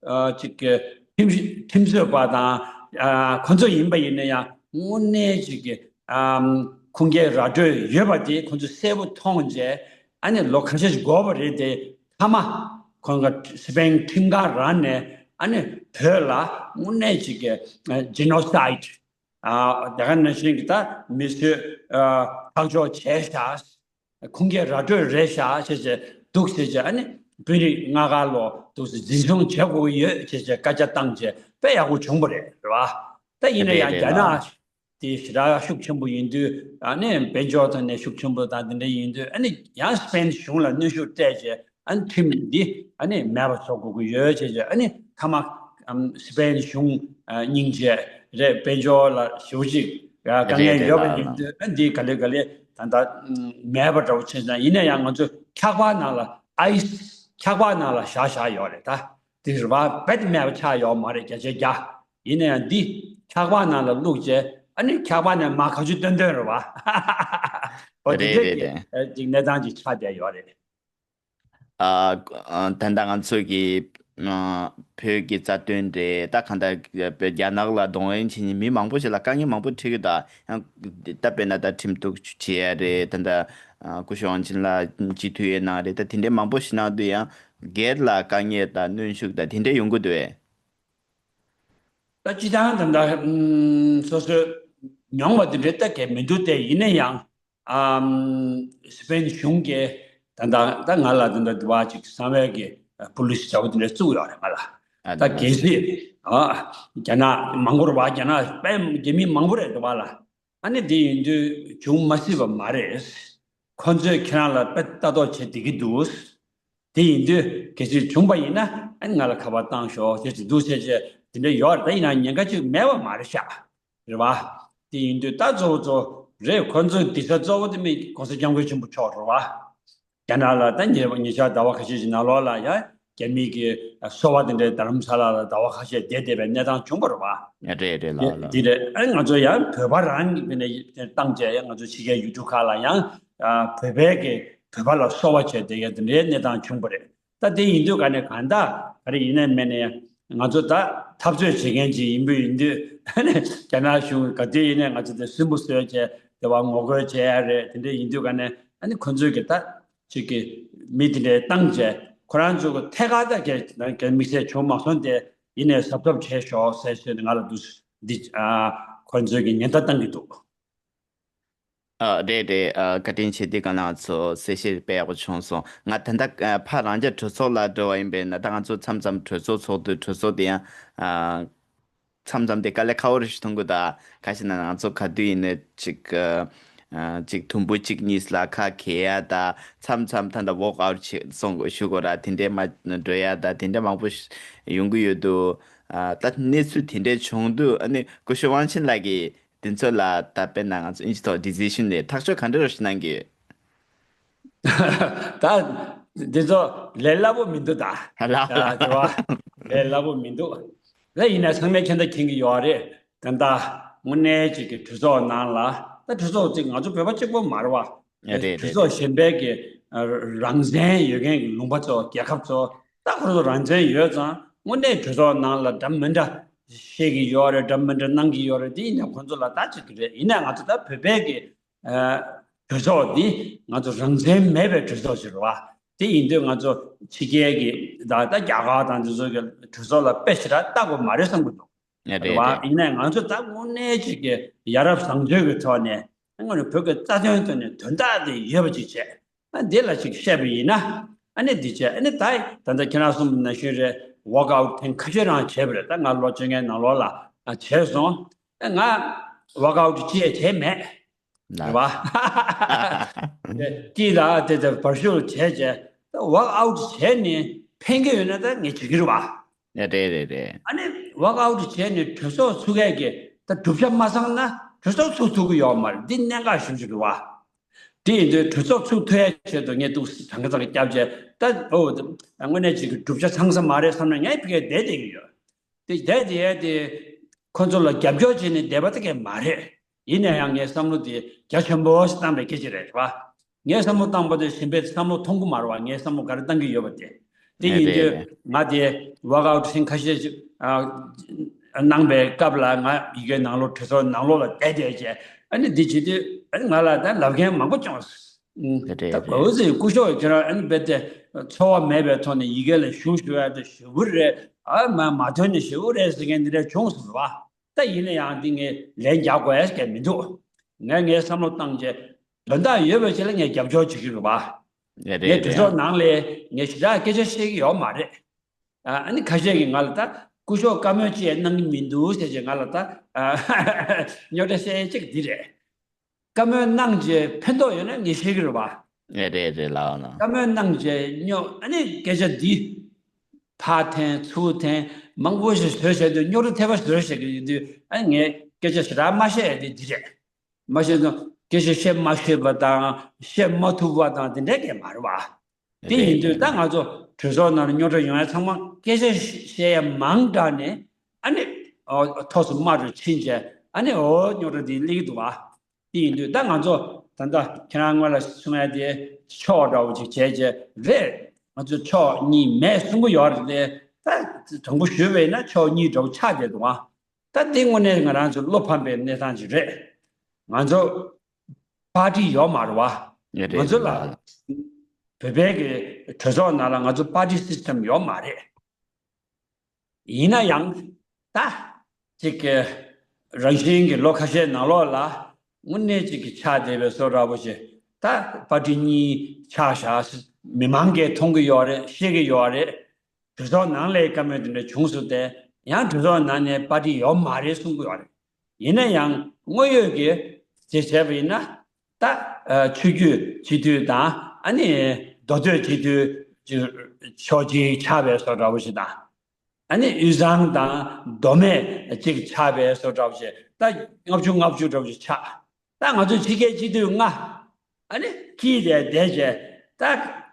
ཨ་ཅིག་གི་ཁྲིམས་ཁྲིམས་རྩོད་པ་དང་ཨ་ཁོང་ཚོ་ཡིན་པ་ཡིན་ན་ཡང་དངོས་གནས་ཅིག་གི་ཨ་ཁུངས་སྐྱེལ་ར་སྤྲོད་ཡོད་པ་དེ་ཁོང་ཚོ་གསལ་པོ་མཐོང་བྱས། ཨ་ནི་ལོ་ཁ་ཤས་ཤིག་འགོར་བ་རེད་དེ། མཐའ་མ་ཁོང་གི་སི་པེན་ཁྲིམས་ཁང་རང་ནས་ཨ་ནི་བོད་ལ་དངོས་གནས་ཅིག་གི་ཨ་ཇི་ནོ་སའིཌ། ཨ་དེ་ག་ནང་བཞིན་གྱི་ད་མི་གསོད་ཨ་ཁག་འཇོག་བྱས་ཤག་ཁུངས་སྐྱེལ་ར་སྤྲོད་རེད་ཤག་ཅེས་བྱས་འདུག་ཟེར་བྱས། ཨ་ནི་དཔོན་རིགས་ལྔ་ཀ་ལོ་འདུག་ཟེར་འཛིན་བཟུང་བྱེད་དགོས་ཀྱི་ཡོད་ཅེས་བྱས་བཀའ་རྒྱ་བཏང་བྱས་དཔེ་ཡག་པོ་བྱུང་བ་རེད། རེད་བ། ད་ཡིན་ན་རེད་ཡང་རེད་རྒྱ་ལ། ནག་དེ་ཞེ་དྲག་ཤུགས་ཆེན་པོ་ཡིན་དུས། ཨ་ནི་དཔལ་འབྱོར་ཐོག་ནས་ཤུགས་ཆེན་པོ་དང་དེ་འདྲ་ཡིན་དུས། ཨ་ནི་ཡང་སི་པེན་གཞུང་ལ་གནོན་ཤུགས་སྤྲད་བྱས། ཨ་ནི་ཁྲིམས་འདི་ཨ་ནི་མེད་པ་བཟོ་དགོས་ཀྱི་ཡོད་ཅེས་བྱས། ཨ་ནི་མཐའ་མ་ཨམ་སི་པེན་གཞུང་ཨ་སྙིང་རྗེ་རེད། དཔལ་འབྱོར་ལ་ཞེ་པོ་ཅིག་ཨ་དཀའ་རེད་ངལ་རེད་ཡོད་པ་ལགས་ཡིན་ལགས། དུས། ཨ་འདི་ག་ལེ་ག་ལེ་ད་ལྟ་ཨམ་མེད་པ་འདྲ་བོ་བྱས་ཙང་། ཡིན་ན་ཡང་ང་ཚོ་འཁྱག་པ་ནང་ལ་ཨའི་སི། འཁྱག་པ་ནང་ལ་བཞག་བཞག་ཡོད་རེད། ད་དེ་རེད་བ། རྦད་མེད་པ་ཆགས་ཡོད་མ་རེད། བརྒྱ་ཆ་བརྒྱ། ཡིན་ན་ཡང་འདི་འཁྱག་པ་ནང་ལ་བླུགས་བྱས། ཨ་ནི་འཁྱག་པ་ནས་མར་ག་ཚོད་བཏོན་བཏོན་རེད་བ། འོ་དེ་རེད་འདྲ་རེད་གི་རེད། ཨ་ཅིག་གནས་སྟངས་ཅིག་ཆགས་བསྡད་ཡོད་རེད། ཨ་ཨ་ད་ལྟ་ང་ཚོ་གི་ཨ་བོད་ཀྱི་རྩ་དོན་རེད། ད་གང་ལྟར་རྒྱ་ནག་ལ་གདོང་ལེན་བྱེད་མཁན་མི་མང་པོ་ཞིག་ལ་དཀའ་ངལ་མང་པོ་འཕྲད་ཀྱི་འདུག་ཡང་ད་དཔེར་ན་ད་ཁྲིམས་གཏུག་བྱེད་ཡ་རེད། ད་ལྟ་ཨ་སྐུ་ཞབས་ཝང་ཆིན་ལགས་སྤྱི་འཐུས་ཡས་གནང་རེད། ད་དེ་འདྲའི་མང་པོ་ཞིག་གནང་དུས་ཡང་སྒེར་ལ་དཀའ་ངལ་དང་གནོན་ཤུགས་དང་དེ་འདྲ་ཡོང་གི་འདུག་བས། ད་སྤྱི་བཏང་ད་ལྟ་ཨམ་སོ་སོའི་མྱོང་བ་དེ་འདྲའི་ལྟ་གས་མི་འདུག་སྟེ། ཡིན་ན་ཡང་ཨམ་སི་པེན་གཞུང་གིས་ད་ལྟ་ད་ང་ལ་ད་ལྟ་དུ་བ་ཅིག་གསང་བའི་གི་པུ་ལིས་འདྲ་བོ་དེ་འདྲ་བཙུགས་ཡོད་རེད་ང་ལ། ཨ་ད་ད་གལ་སྲིད་ཨ་རྒྱ་ནག་མང་པོ་རེད་བ། རྒྱ་ནག་སི་པེན་རྒྱ་མི་མང་པོ་རེད་འདུག་བ་ལ། ཨ་ནི་དེ་ཡིན་དུས་བྱུང་མ་སྲིད་པ་མ་རེད། ཁོ་ཚོས་ཁྱེད་རང་ལ་དཔེ་ལྟ་རྟོག་བྱེད་བསྡད་ཀྱི་འདུག་དེ་ཡིན་དུས་གལ་སྲིད་བྱུང་པ་ཡིན་ན། ཨ་ནི་ང་ལ་ཁ་པར་བཏང་ཤོག་ཅེས་ཅིག་འདུག་ཟེར་བྱས་དེ་འདྲ་ཡོད་རེད། ད་ཡིན་ན་ཉེན་ཁ་ཅིག་མེད་པ་མ་རེད་ཤག་རེད་བ། དེ་ཡིན་དུས་ད་གཙོ་བོ་གཙོ་བོ་རེད། ཁོ་ཚོའི་དེ་ས་གཙོ་བོ་དེ་མི་༸གོང་ས་༸སྐྱབས་མགོན་ཆེན་པོ་མཆོག་རེད་བ། རྒྱ་ནག་ལ་ད་ཉེ་ཉེ་ཆར་ཟླ་བ་ཁ་ཤས་ཤིག་ནང་ལོགས་ལ་ཡ་ རྒྱ་མི་གི་སོ་པ་དེ་འདྲའི་རྡ་རམ་ས་ལ་ལ་ཟླ་བ་ཁ་ཤས་བསྡད་བསྡད་པའི་གནས་སྟངས་བྱུང་བ་རེད་བ། རེད་རེད་ལགས་ལགས། འདི་རེད། ཨ་ང་ཚོ་ཡང་བོད་པ་རང་གི་ནས་བཏང་བྱས་ཡང་ང་ཚོ་ཕྱི་རྒྱལ་ཡུལ་གྲུ་ཁག་ལ་ཡང་བོད་པའི་གི་བོད་པ་ལ་སོ་པ་བྱས་བསྡད་ཡ་དེ་འདྲའི་གནས་སྟངས་བྱུང་བ་རེད། ད་དེ་ཡིན་དུས་ག་ནས་གང་ལྟར་ག་རེ་ཡིན་ནའི་མིན་ནའི་ང་ཚོ་ད་འཐབ་རྩོད་བྱེད་མཁན་ཅིག་ཡིན་པ་ཡིན་དུས་རྒྱ་ནག་གཞུང་ག་དུས་ཡིན་ནའི་ང་ཚོ་དེ་སུན་པོ་བཟོས་བྱས་དེ་བ་ངོ་རྒོལ་བྱེད་ཡ་རེད། དེ་འདྲ་ཡིན་དུས་ག་ནས་ཨ་ནི་ཁོ་ཚོས་གི་ད་ཅིག་གི་མི་དེ་འདྲའི་བཏང་བྱས་ཁོ་རང་ཚོ་གི་ཐད་ཀར་ད་གི་དམིགས་བསལ་བྱུང་མ་སོང་སྟེ་ཡིན་ནའི་གཟབ་གཟབ་བྱས་ཤོག་ཟེར་ཟེར་ནས་ང་ལ་འདུག་འདི་ཁོ་ཚོས་གི་ཉེན་བརྡ་བཏང་གི་འདུག་ཨ་རེད་རེད། ཨ་བཀའ་དྲིན་ཆེ། དེ་ག་ནང་ཚོ་གསལ་བཤད་དཔེ་ཡག་པོ་བྱུང་སོང་། ང་ད་ལྟ་ཨ་ཕ་རང་རྒྱལ་གྲོས་ཚོགས་ལ་འགྲོ་བ་ཡིན་པས་ན། ད་ང་ཚོ་མཚམས་མཚམས་གྲོས་ཚོགས་ཚོགས་དུས་གྲོས་ཚོགས་དེ་ཡང་ཨ་མཚམས་མཚམས་དེ་དཀའ་ལས་ཁག་པོ་རེ་ཞིག་མཐོང་གི་འདུག་ཁ་ཤས་ན་ང་ཚོ་ག་དུས་ཡིན་ནའི་ཅིག་ཨ་ཅིག་དུམ་བུ་གཅིག་གཉིས་ལ་ཁ་གས་ཡ་ད་མཚམས་མཚམས་ད་ལྟ་ཝོག་ཨའུཊ་བྱེད་སོང་ཞུ་དགོས་ར། དེ་འདྲའི་མ་འགྲོ་ཡ་ད་དེ་འདྲ་མང་པོ་ཞིག་ཡོང་གི་ཡོད་འདུག་ཨ་ད་གནས་ཚུལ་དེ་འདྲའི་བྱུང་དུས་ཨ་ནི་སྐུ་ཞབས་དབང་ཆེན་ལགས་ཀྱིས། དེ་ཚོ་ལ་ད་དཔེར་ན་ང་ཚོ་ཨིན་ཇི་ཐོག་ཌི་སི་ཤན་ལས་ཐག་གཅོད་ག་འདྲ་རོ་ཞིག་གནང་གི་ཡོད། ད་འདི་ཚོ་ལས་སླ་པོ་མི་འདུག་ད། ལ་ཨ་དེ་བ་ལས་སླ་པོ་མི་འདུག་ད་ཡིན་ན་ཚང་མས་མཁྱེན་ད་མཁྱེན་གི་ཡོད་རེད། ད་ད་དངོས་གནས་ཅིག་གི་གྲོས་ཚོགས་ནང་ལ་ད་གྲོས་ཚོགས་ཅིག་ང་ཚོ་བོད་པ་གཅིག་པོ་མ་རེད་བ། ཡ་རེད་གྲོས་རེད་ཚོགས་རེད། གཞན་པའི་གི་ཨ་རང་བཙན་ཡོད་མཁན་གི་ལུང་པ་ཚོ་རྒྱལ་ཁབ་ཚོ་ད་ཁོ་ཚོ་རང་བཙན་ཡོད་ཙང་དངོས་གནས་གྲོས་ཚོགས་ནང་ལ་འདྲ་མི་འདྲ་བཤད་གི་ཡོད་རེད། འདྲ་མི་འདྲ་གནང་གི་ཡོད་རེད། དེ་ཡིན་ན་ཁོ་ཚོ་ལ་ད་ཅིག་གི་རེད། ཡིན་ན་ང་ཚོ་ད་བོད་པའི་གི་ཨ་གྲོས་ཚོགས་འདི་ང་ཚོ་རང་བཙན་མེད་པའི་གྲོས་ཚོགས་ཤིག་རེད་བ། དེ་ཡིན་དུས་ང་ཚོ་ཕྱི་རྒྱལ་གྱི་ད་ད་རྒྱ་གར་དང་དེ་ཚོ་གི་གྲོས་ཚོགས་ལ་དཔེ་ཞེ་དྲག་བལྟ་དགོས་མ་རེད་བསམ་གྱི་འདུག་རེད་རེད་བ། རེད། ཡིན་ནའི་ང་ཚོ་ད་དངོས་གནས་ཅིག་གི་ཡ་རབས་བཟང་སྤྱོད་ཀྱི་ཐོག་ནས་དངོས་གནས་བོད་ཀྱི་རྩ་དོན་ཐོག་ནས་དོན་དག་དེ་ཡོད་པ་ཅིག་བྱས། ཨ་འདི་ལ་ཅིག་བཤད་པ་ཡིན་ན། ཨ་ནི་འདི་བྱས་ཨ་ནི་ད་ད་ལྟ་ཁྱེད་རང་གསུངས་པ་ནང་བཞིན་རེད། ཝོག་ཨའུཊ་ཐེངས་ཁ་ཤས་རང་བྱས་པ་རེད། ད་ང་ལོ་བཅོ་ལྔའི་ནང་ལོགས་ལ་ཨ་བྱས་སོང་། ཨ་ང་ཝོག་ཨའུཊ་ཅི་ཡང་བྱས་མེད། རེད་བ། དེ་ཀི་ལ་དེ་དེ་བར་ཞུ་བྱས་བྱས་ཝོག་ཨའུཊ་བྱས་ནས་ཕན་གྱི་ཡོད་ན་ད་ངས་བྱེད་ཀྱི་རེད་བ། རེད་རེད་རེད། ཨ་ནི་ཝོག་ཨའུཊ་བྱས་ནས་གྲོས་ཚོགས་ཚུགས་ཡས་ཀྱི་ད་གྲུབ་ཆ་མ་ཚང་ན་གྲོས་ཚོགས་ཚུགས་ཐུབ་ཀྱི་ཡོད་མ་རེད། འདི་གནད་འགག་ཞེ་པོ་ཅིག་རེད་བ། དེ་ཡིན་དུས་གྲོས་ཚོགས་ཚུགས་ཐུབ་ཡས་ཆེད་དུ་ངས་འདུག་གྲངས་ཀ་ཚང་གི་སྐྱབས་བྱས་ད་ཨོ་དངོས་གནས་ཅིག་གི་གྲུབ་ཆ་ཚང་ས་མ་རེད་བསམ་ན་ངས་ཕ་གིར་བསྡད་བསྡད་ཀྱི་ཡོད། དེ་བསྡད་དེ་དེ་ཁོ་ཚོ་ལ་རྒྱབ་སྐྱོར་བྱས་ནས་བསྡད་པ་དེ་གས་མ་རེད། ཡིན་ན་ཡང་ངའི་བསམ་བློ་དེ་རྒྱ་ཆེན་པོ་ཞིག་བཏང་པའི་སྐད་ཆ་རེད་བ། ངའི་བསམ་བློ་བཏང་པ་དེ་གཞན་པས་བསམ་བློ་མཐོང་གི་མ་རེད་བ། ངའི་བསམ་བློ་ག་རེ་བཏང་གི་ཡོད་པ་དེ། དེ་ཡིན་དུས་ང་དེ་ཝོག་ཨའུཊ་ཐེངས་ཁ་ཤས་ཤིག་ཨ་གནང་པའི་སྐབས་ལ་ང་ཡི་གེ་ནང་ལོགས་གྲོས་ཚོགས་ནང་ལོགས་ལ་བསྡད་བསྡད་བྱས་ཨ་ནི་འདི་བྱེད་དུས་ཨ་ནི་ང་ལ་ད་ལབ་མཁན་མང་པོ་བྱུང་། ཨུམ། རེད་ད་རེད་གོ་རེད། ཟེར་སྐུ་ཞབས་ཁྱེད་རང་ཨ་ནི་རྦད་དེ་ཚོར་བ་མེད་པའི་ཐོག་ནས་ཡི་གེ་ལ་ཞུ་ཞུ་ཡ་དེ་ཞེ་པོ་རེད། ཨ་མ་མ་ཐོན་ནས་ཞེ་པོ་རེད་ཟེར་མཁན་འདི་འདྲ་བྱུང་སོང་བ། ད་ཡིན་ན་ཡང་འདི་ངས་ལན་རྒྱག་དགོས་ཡ་ཞིག་མི་འདུག་ངས་ངའི་བསམ་བློ་བཏང་རྗེས་དོན་དག་ཡོད་པའི་ཆེད་ལ་ངས་རྒྱབ་སྐྱོར་བྱེད་ཀྱི་རེད་བ། རེད་ངས་རེད་གྲོས་ཚོགས་རེད། ནང་ལ་ངས་ཞེ་དྲག་སྐད་ཆ་བཤད་ཀྱི་ཡོད་མ་རེད། ཨ་ཨ་ནི་ཁ་ཤས་ཀྱིས་ང་ལ་ད་སྐུ་ཞབས་བཀའ་མོལ་ཅི་ཡང་གནང་གི་མི་འདུག་ཟེར་རྗེས་ང་ལ་ད་ཨ་རྙོག་དྲ་བཤད་ཡ་གཅིག་འདི་རེད། བཀའ་མོལ་གནང་རྗེས་ཕན་ཐོགས་ཡོད་ན་ངས་བཤད་ཀྱི་རེད་བ། ཨེ་རེད་རེད་ལགས་ན། བཀའ་མོལ་གནང་རྗེས་རྙོག་ཨ་ནི་སྐད་ཆ་འདི་ཕར་འཐེན་ཚུར་འཐེན་མང་པོ་ཞིག་བཟོས་བྱས་དུས་རྙོག་དྲ་ཐེབས་པ་བཟོས་བྱས་ཀྱི་ཡིན་དུས་ཨ་ནི་ངས་སྐད་ཆ་ཞེ་དྲག་མ་བཤད་ཡ་དེ་འདི་རེད། མ་བཤད་ན་སྐད་ཆ་བཤད་མ་ཤེས་པ་དང་བཤད་མ་ཐུབ་པ་དང་དེ་འདྲས་ཀྱི་མ་རེད་བ། དེ་ཡིན་དུས་ད་ང་ཚོ་གྲོས་ཚོགས་ནང་རྙོག་དྲ་ཡོང་ཡ་ཚང་མ་སྐད་ཆ་བཤད་ཡ་མང་དྲགས་ནས་ཨ་ནི་ཨོ་ཐོག་སུ་དམའ་རུ་ཕྱིན་བྱས་ཨ་ནི་ཨོ་རྙོག་དྲ་དེ་སླེབས་ཀྱི་འདུག་བ། དེ་ཡིན་དུས་ད་ང་ཚོ་ད་ལྟ་ཁྱེད་རང་སྔོན་ལ་གསུང་ཡ་དེ་ཕྱོགས་འདྲ་བོ་ཅིག་བྱས་བྱས་རེད། ང་ཚོ་ཕྱོགས་གཉིས་མེད་གསུང་གི་ཡོད་རེད་དེ་ད་དྲང་པོ་ཞུས་པ་ཡིན་ན་ཕྱོགས་གཉིས་འདྲ་བོ་ཆགས་བསྡད་འདུག་བ། ད་འདི་དངོས་གནས་ང་རང་ཚོ་བློ་ཕམ་པའི་གནས་སྟངས་ཅིག་རེད། ང་ཚོ་པར་ཊི་ཡོད་མ་རེད་བ། ཡོད་རེད་ང་ཚོ་ལ་ཡོད་རེད། བོད་པའི་གི་གྲོས་ཚོགས་ནང་ལ་ང་ཚོ་པར་ཊི་སི་སི་ཊམ་ཡོད་མ་རེད། ཡིན་ན་ཡང་ད་ཅིག་གི་རང་བཞིན་གྱི་ལོ་ཁ་ཤས་ནང་ལོགས་ལ་དངོས་གནས་ཅིག་གི་ཆགས་བསྡད་པའི་བཟོ་འདྲ་པོ་ཞིག་ད་པར་ཊི་གཉིས་ཆགས་བཞག་མི་མང་གིས་མཐོང་གི་ཡོད་རེད། ཤེས་ཀྱི་ཡོད་རེད། གྲོས་ཚོགས་ནང་ལའི་བཀའ་མོལ་དེ་འདྲ་བྱུང་སོང་སྟེ་ཡང་གྲོས་ཚོགས་ནང་ནས་པར་ཊི་ཡོད་མ་རེད་གསུང་གི་ཡོད་རེད། ཡིན་ན་ཡང་དངོས་ཡོད་ཀྱི་དེ་བྱས་པ་ཡིན་ན་ད་ཨ་ཆོས་བརྒྱུད་སྤྱི་འཐུས་དང་ཨ་ནི་མདོ་སྟོད་སྤྱི་འཐུས་ཕྱོགས་གཅིག་ཆགས་པའི་བཟོ་འདྲ་པོ་ཞིག་དང་། ཨ་ནི་དབུས་གཙང་དང་མདོ་སྨད་གཅིག་ཆགས་པའི་བཟོ་འདྲ་པོ་ཞིག་ད་ལྔ་བཅུ་ལྔ་བཅུ་འདྲ་པོ་ཞིག་ཆགས། ད་ང་ཚོ་ཕྱི་རྒྱལ་སྤྱི་འཐུས་ལྔ་ཨ་ནི་སྐྱིད་དེ་བསྡད་བྱས་ད་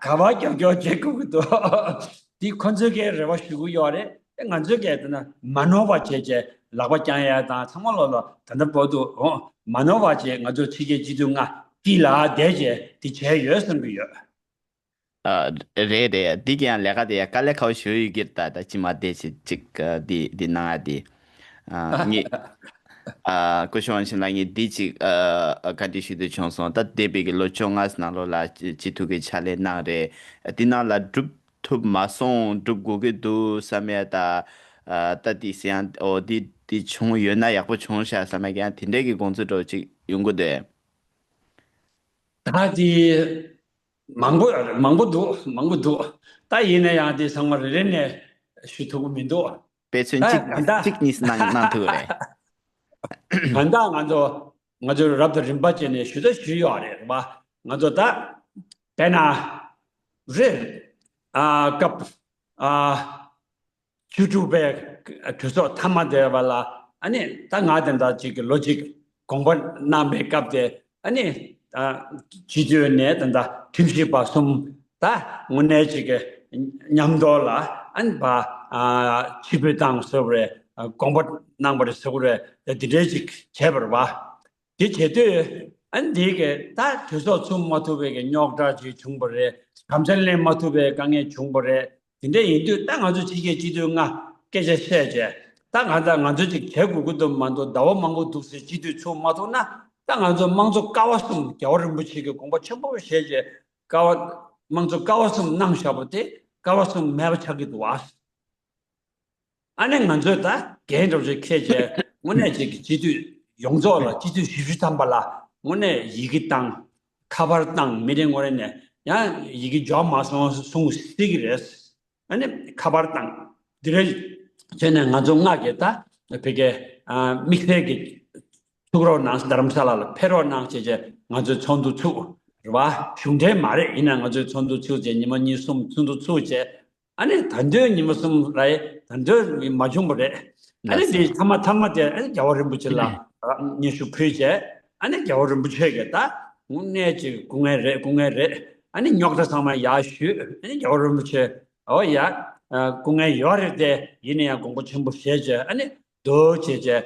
ག་པར་རྒྱབ་སྐྱོར་བྱེད་དགོས་ཀྱི་འདུག་འདི་ཁོ་ཚོའི་གི་རེ་བ་ཞུ་གི་ཡོད་རེད། ཨེ་ང་ཚོའི་གི་དེ་ན་མ་ནོར་བ་བྱས་བྱས་ལག་པ་བརྐྱང་ཡ་དང་ཚང་མ་ལོ་ལོ་ད་ལྟ་བར་དུ་འོ་མ་ནོར་བ་བྱས་ང་ཚོ་ཕྱི་རྒྱལ་སྤྱི་འཐུས་ལྔ་སྐྱིད་ལ་བསྡད་བྱས་འདི་བྱས་ཡོད་བསམ་གི་ཡོད། ཨ། རེད་རེད། འདི་གི་ཡང་ལས་ཀ་དེ་ཡང་དཀའ་ལས་ཁག་པོ་ཞེ་པོ་ཡོད་ཀྱི་རེད། ད་ད་ཅི་མ་བསྡད་ཅིག་ཅིག་ཨ། འདི་འདི་གནང་ཡ་དེ། ཨ། ངས། ཨ། སྐུ་ཞབས་དབང་ཆེན་ལགས། ངས་འདི་ཅིག་ཨ། བཀའ་འདྲི་ཞུ་འདོད་བྱུང་སོང་། ད་འདས་པའི་གི་ལོ་བཅོ་ལྔ་ནང་ལོགས་ལ་སྤྱི་འཐུས་ཀྱི་ཕྱག་ལས་གནང་རེད། འདི་ནང་ལ་སྒྲུབ་ཐུབ་མ་སོང་། སྒྲུབ་དགོས་ཀྱི་འདུག་བསམ་ཡ། ད་ཨ། ད་འདི་ཟེར་ཡང་འོ་འདི་འདི་བྱུང་ཡོད་ན་ཡག་པོ་བྱུང་ཤག་བསམ་ཡ་གི་ཡང་དེ་འདྲའི་གི་དགོངས་ཚུལ་འདྲ་བོ་ཅིག་ཡོང་གི་འདུག་ད་དེ་མང་པོ་མང་པོ་འདུག་མང་པོ་འདུག་ད་ཡིན་ན་ཡང་དེ་ཚང་མ་རེ་རེ་ནས་ཞུ་ཐུབ་ཀྱི་མི་འདུག་དཔེ་མཚོན་ད་གཅིག་ད་ལྟ་གཅིག་གཉིས་གནང་གནང་ཐུབ་ཀྱི་རེད། ད་ལྟ་ང་ཚོ་ང་ཚོ་རབ་དང་རིམ་པ་བྱས་ནས་ཞུ་ད་ཞུས་ཡོད་རེད་པ། ང་ཚོ་ད་དཔེར་ན་རེད། ཨ། སྐབས་ཨ། བཅུ་དྲུག་པའི་གྲོས་ཚོགས་མཐའ་མ་དེ་བ་ལ་ཨ་ནི་ད་ང་དེ་འདྲ་ཅིག་གི་ལོ་གཅིག་དགོངས་པ་གནང་པའི་སྐབས་དེ་ཨ་ནི་ཨ། སྤྱི་འཐུས་ནས་དེ་འདྲ་ཁྲིམས་ཞིབ་པ་གསུམ་ད་དངོས་གནས་ཅིག་གི་མཉམ་དུ་ལ་ཨ་ནི་ཕར་ཨ། ཕྱིར་འབུད་བཏང་ཟེར་བ་རེད། དགོངས་པ་གནང་པ་རེད་ཟེར་བ་རེད། དེ་འདྲའི་ཅིག་བྱས་པ་རེད་པ། དེ་བྱེད་དུས་ཨ་ནི་འདི་གི་ད་གྲོས་ཚོགས་ཚུགས་མ་ཐུབ་པའི་གི་རྙོག་དྲ་ཅིག་བྱུང་བ་རེད། དམ་བཅའ་ལེན་མ་ཐུབ་པའི་དཀའ་ངལ་བྱུང་བ་རེད། དེ་འདྲ་ཡིན་དུས་ད་ང་ཚོ་ཕྱི་རྒྱལ་སྤྱི་འཐུས་ལྔ་སྐད་ཆ་བཤད་བྱས་ད་གང་ལྟར་ང་ཚོ་ཅིག་བྱེད་དགོས་ཀྱི་འདུག་མ་གཏོགས་ཟླ་བ་མང་པོ་འདུག་ཟེར་སྤྱི་འཐུས་ཚུགས་མ་ཐུབ་ན་ད་ང་ཚོ་དམངས་གཙོ་ཀ་བ་གསུམ་རྒྱལ་བ་རིན་པོ་ཆེ་གི་དགོངས་པ་ཆེན་པོ་བཞེས་བྱས་ཀ་བ་དམངས་གཙོ་ཀ་བ་གསུམ་གནང་བཞག་པ་དེ་ཀ་བ་གསུམ་མེད་པ་ཆགས་ཀྱི་འདུག་བ། ཨ་ནི་ང་ཚོས་ད་འགན་འདྲ་པོ་ཅིག་འཁྱེར་བྱས་དངོས་གནས་ཅིག་གི་སྤྱི་འཐུས་ཡོངས་རྫོགས་ལ་སྤྱི་འཐུས་བཞི་བཅུ་ཐམ་པ་ལ་དངོས་གནས་ཡི་གེ་བཏང་ཁ་པར་བཏང་མི་རེ་ངོ་རེ་ནས་ཡང་ཡི་གེ་འབྱོར་མ་སོང་གསུང་སྲིད་ཀྱི་རེད། ཨ་ནི་ཁ་པར་བཏང་འདི་རེད་བྱས་ནས་ང་ཚོ་ལྔ་གིས་ད་བོད་སྐད་དམིགས་བསལ་གྱི་ཚུགས་རོགས་གནང་རྡ་རམ་ས་ལ་ལ་ཕེབས་རོགས་གནང་བྱས་བྱས་ང་ཚོའི་ཚོགས་འདུ་ཚུགས་རེད་བ། གཞུང་འབྲེལ་མ་རེད། ཡིན་ན་ང་ཚོའི་ཚོགས་འདུ་ཚུགས་བྱས་ཉི་མ་གཉིས་གསུམ་ཚོགས་འདུ་ཚུགས་བྱས། ཨ་ནི་ད་དུང་ཉི་མ་གསུམ་རེད། ད་དུང་མ་བྱུང་བ་རེད། ཨ་ནི་ལགས་སོ། དེ་མཐའ་མ་མཐའ་མ་དེ་ཨ་ནི་རྒྱལ་བ་རིན་པོ་ཆེ་ལ་སྙན་ཞུ་ཕུལ་བྱས་ཨ་ནི་རྒྱལ་བ་རིན་པོ་ཆེ་གིས་ད་དངོས་གནས་ཅིག་སྐུ་ངལ་རེད། སྐུ་ངལ་རེད། ཨ་ནི་རྙོག་དྲ་ཚང་མ་ཡར་ཞུས། ཨ་ནི་རྒྱལ་བ་རིན་པོ་ཆེ་འོ་ཡ་སྐུ་ངལ་ཡོད་རེད་དེ་ཡིན་ན་ཡང་དགོངས་པ་ཆེན་པོ་བཞེས་བྱས་ཨ་ནི་འདུག་བྱས་བྱས་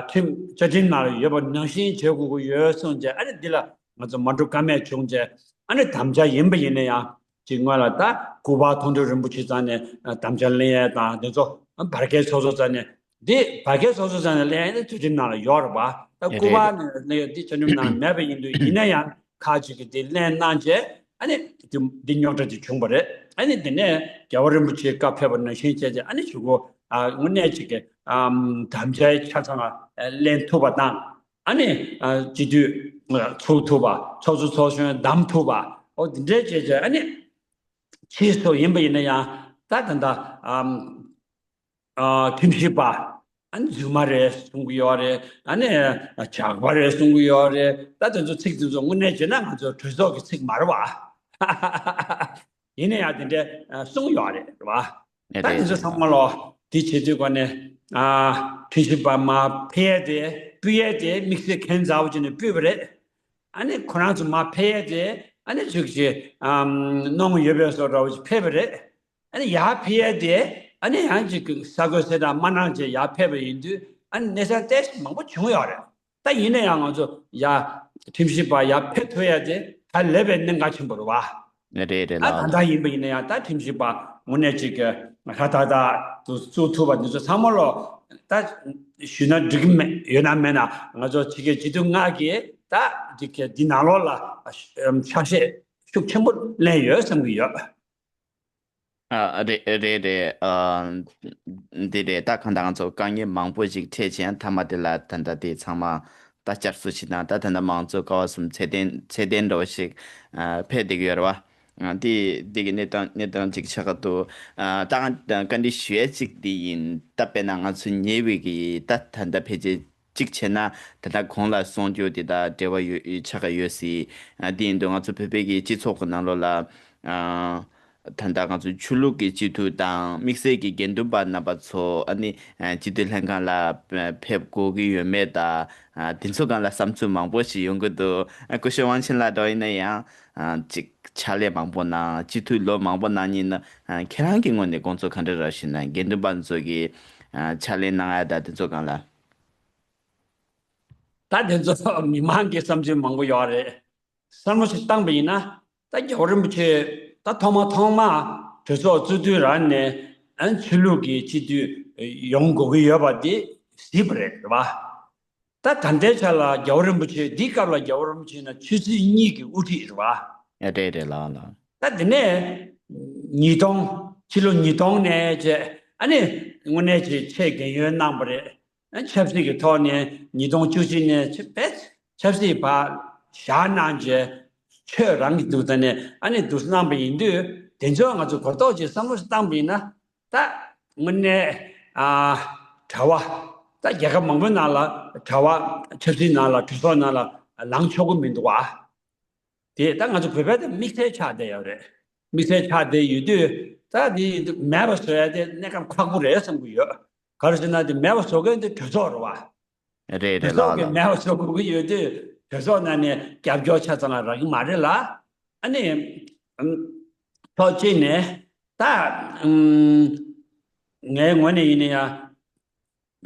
ཁྲིམས་བཅའ་ཁྲིམས་ནང་ལ་ཡོད་པ་ནང་བཞིན་བྱེད་དགོས་ཀྱི་ཡོད་གསུངས་བྱས་ཨ་ནི་འདི་ལ་ང་ཚོ་མ་འགྲོ་ཀ་མེད་བྱུང་བྱས་ཨ་ནི་དམ་བཅའ་ཡིན་པ་ཡིན་ན་ཡང་། ཅིག་སྔོན་ལ་ད་སྐུ་པར་མཐོང་གྲོལ་རིན་པོ་ཆེ་རྩ་ནས་དམ་བཅའ་ལེན་ཡས་དང་དེ་ཚོ་བར་བརྒལ་ཚོགས་གཙོ་རྩ་ནས་འདི་བར་བརྒལ་ཚོགས་གཙོ་རྩ་ནས་ལེན་ཡས་ནི་བཅའ་ཁྲིམས་ནང་ལ་ཡོད་རེད་པ། ད་སྐུ་པར་ནས་ལེན་ཡས་འདི་བཅའ་ཁྲིམས་ནང་ལ་མེད་པ་ཡིན་དུས་ཡིན་ན་ཡང་ཁག་ཅིག་གིས་འདི་ལེན་གནང་བྱས་ཨ་ནི་འདི་འདི་རྙོག་དྲ་དེ་བྱུང་བ་རེད། ཨ་ནི་འདི་ནས་རྒྱལ་བ་རིན་པོ་ཆེའི་བཀའ་ཕེབས་པ་ནང་བཞིན་བྱས་བྱས་ཨ་ནི་གཞུག་གུ་དངོས་གནས་ཅིག་གི་དམ་བཅའ་ཆ་ཚང་ལེན་ཐུབ་པ་དང་། ཨ་ནི་སྤྱི་འཐུས་ཚུགས་ཐུབ་པ། ཚོགས་གཙོ་ཚོགས་གཞོན་བདམས་ཐུབ་པ། ཨོ་དེ་འདྲའི་བྱས་བྱས་ཨ་ནི་ཕྱིས་སུ་ཡིན་པ་ཡིན་ན་ཡང་ད་ད་ལྟ་ཨམ་ཨ་ཁྲིམས་ཞིབ་པ་ཨ་ནི་རྫུན་མ་རེད་གསུང་གི་ཡོད་རེད། ཨ་ནི་ཇག་པ་རེད་གསུང་གི་ཡོད་རེད། ད་དེ་ཚོ་ཚིག་དེ་ཚོ་དངོས་གནས་བྱས་ན་ང་ཚོ་གྲོས་ཚོགས་ཀྱི་ཚིག་མ་རེད་བ། ཡིན་ན་ཡང་དེ་འདྲའི་གསུང་ཡོད་རེད་བ། ད་དེ་ཚོ་ཚང་མ་ལོ་དེ་བྱེད་དུས་གོ་ནས་ཁྲིམས་ཞིབ་པ་མར་ཕེབས་ཡས་དེ་སྤུད་ཡས་དེ་དམིགས་བསལ་ཁྱད་མཚར་པོ་བྱས་ནས་སྤུད་པ་རེད། ཨ་ནི་ཁོ་རང་ཚོ་མར་ཕེབས་ཡས་དེ་ཨ་ནི་ཅིག་ཅིག་གནོང་ཡོད་པའི་བཟོ་འདྲ་བོ་ཞིག་ཕེབས་པ་རེད། ཨ་ནི་ཡར་ཕེབས་ཡས་དེ་ཨ་ནི་ཡང་ཅིག་ས་གོས་སེ་དང་མ་གནང་བྱས་ཡར་ཕེབས་པ་ཡིན་དུས་ཨ་ནི་གནས་ཚུལ་ཏོག་ཙམ་མང་པོ་བྱུང་ཡོད་རེད། ད་ཡིན་ན་ཡང་ང་ཚོ་ཡ་ཁྲིམས་ཞིབ་པ་ཡ་ཕེབས་ཐུབ་ཡ་དེ་ད་ལས་པའི་གནད་འགག་ཆེན་པོ་རེད་བ། རེད་རེད་ཨ་ལགས། ད་ལྟ་ཡིན་པ་ཡིན་ན་ཡང་ད་ཁྲིམས་ཞིབ་པ་དངོས་གནས་ཅིག་གི་ཧྲ་ཐག་ཐག་ཏུ་བཙུགས་ཐུབ་པ་འདི་ཚོ་ཚང་མ་ལོ་ད་ཞུས་ན་འགྲིག་གི་མེད་ཡོད་ན་མེད་ན་ང་ཚོ་ཕྱི་རྒྱལ་སྤྱི་འཐུས་ལྔ་གིས་ད་འགྲིག་གི་འདི་ནང་ལོགས་ལ་ཕྱག་བཞེས་ཤུགས་ཆེན་པོ་ལེན་ཡོད་བསམ་གི་ཡོད། ཨ། རེད་རེད་རེད། ཨ། འདི་རེད། ད་གང་ལྟར་ང་ཚོ་དཀའ་ངལ་མང་པོ་ཞིག་འཕྲད་ཅིང་མཐའ་མ་དེ་ལ་ད་ལྟ་དེ་ཚང་མ་ད་བསྐྱར་གསོ་བྱེད་སྟངས་ད་ད་ལྟ་དམངས་གཙོ་ཀ་བ་གསུམ་ཚད་ལྡན་ཚད་ལྡན་འདྲ་བོ་ཞིག་ཨ། འཕེལ་བསྡད་ཀྱི་ཡོད་རེད་བ། ཨ། འདི་འདི་གི་གནས་སྟངས་གནས་སྟངས་ཅིག་ཆགས་ཀྱི་འདུག་ཨ། ད་བཀའ་འདྲི་ཞུ་ཡས་ཅིག་འདི་ཡིན། ད་དཔེར་ན་ང་ཚོ་ཉེ་བའི་གི་ད་ད་ལྟ་ཕལ་ཆེར་གཅིག་བྱས་ན་ད་ལྟ་གོང་ལ་གསུང་རྒྱུ་དེ་དང་འབྲེལ་བ་ཡོད་ཆགས་ཀྱི་ཡོད་སྲིད། ཨ། དེ་ཡིན་དུས་ང་ཚོ་བོད་པའི་གི་སྤྱི་ཚོགས་ཀྱི་ནང་ལོགས་ལ་ཨ། ད་ལྟ་ང་ཚོ་ཆོས་ལུགས་ཀྱི་སྤྱི་འཐུས་དང་དམིགས་བསལ་གྱི་དགེ་འདུན་པ་རྣམ་པ་ཚོ་ཨ་ནི་སྤྱི་འཐུས་ལྷན་ཁང་ལ་ཕེབས་དགོས་ཀྱི་ཡོད་མེད་དང་དེ་ཚོ་སྒང་ལ་བསམ་ཚུལ་མང་པོ་ཞིག་ཡོང་གི་འདུག་ཨ། སྐུ་ཞབས་དབང་ཆེན་ལགས་འདྲ་ཡིན་ན་ཡང་ཅིག་ ཕྱག་ལས་མང་པོ་གནང་། སྤྱི་འཐུས་ལོ་མང་པོ་གནང་མཁན་ནི་ཨ་ཁྱེད་རང་གི་ངོས་ནས་དགོངས་ཚུལ་ག་འདྲ་རག་བཞིན་ན། དགེ་འདུན་པ་ཚོ་གི་ཨ་ཕྱག་ལས་གནང་ཡ་དང་དེ་ཚོ་སྒང་ལ། ད་དེ་ཚོ་མི་མང་གི་བསམ་ཚུལ་མང་པོ་ཡོད་རེད། བསམ་བློ་ཞིག་བཏང་པ་ཡིན་ན། ད་རྒྱལ་བ་རིན་པོ་ཆེ་ད་ཐོག་མ་ཐོག་མ་གྲོས་ཚོགས་བཙུགས་དུས་རང་ནས་ཨ་ཆོས་ལུགས་ཀྱི་སྤྱི་འཐུས་ཡོང་དགོས་ཀྱི་ཡོད་པ་དེ་གཟིགས་པ་རེད། རེད་པ། ད་ད་ལྟའི་ཆ་ལ་རྒྱལ་བ་རིན་པོ་ཆེ། འདིའི་སྐབས་ལ་རྒྱལ་བ་རིན་པོ་ཆེ་ན་ཆོས་སྲིད་གཉིས་ཀྱི་དབུ་ཁྲིད་རེད་པ། ཨ་རེད་རེད། ལགས་ལགས། ད་དེ་ནས་ཉིས་སྟོང་། ཕྱི་ལོ་ཉིས་སྟོང་ནས་བྱས་ཨ་ནི་དངོས་གནས་ཀྱི་ཆེད་རྒན་ཡོལ་གནང་པ་རེད། ཆབ་སྲིད་ཀྱི་ཐོག་ནས་ཉིས་སྟོང་བཅུ་གཅིག་ནས་ཆེད་དཔེ་ཆབ་སྲིད་ཕར་བཞག་གནང་བྱས། ཆོས་རང་གི་འདུག་ད་ནས་ཨ་ནི་འདུག་གནང་པ་ཡིན་དུས། དེ་ཚོ་ང་ཚོ་གོ་རྟོགས་ཀྱིས་བསམ་བློ་ཞིག་བཏང་པ་ཡིན་ན། ད་དངོས་གནས་ཨ་གྲྭ་པ། ད་རྒྱལ་ཁབ་མང་པོའི་ནང་ལ་གྲྭ་པ་ཆབ་སྲིད་ནང་ལ་གྲོས་ཚོགས་ནང་ལ་ལངས་ཆོག་གི་མི་འདུག་བ། དེ་ད་ང་ཚོ་བོད་པའི་དེ་དམིགས་བསལ་ཆགས་བསྡད་ཡོད་རེད། དམིགས་བསལ་ཆགས་བསྡད་ཡོད་དུས། ད་དེ་མེད་པ་བཟོ་ཡ་དེ་གནས་སྐབས་ཁག་པོ་རེད་བསམ་གྱི་ཡོད། ག་རེ་ཟེར་ན་དེ་མེད་པ་བཟོ་མཁན་དེ་གྲོས་ཚོགས་རེད་བ། རེད་རེད། གྲོས་ཚོགས་ལགས་ཀྱིས་ལགས། མེད་པ་བཟོ་དགོས་ཀྱི་ཡོད་དུས། གྲོས་ཚོགས་ནང་ནས་རྒྱབ་སྐྱོར་ཆ་ཚང་ལ་རག་གི་མ་རེད་ལ། ཨ་ནི་ཨམ་ཕྱོགས་གཅིག་ནས་ད་ཨམ་ངའི་ངོས་ནས་ཡིན་ན་ཡང་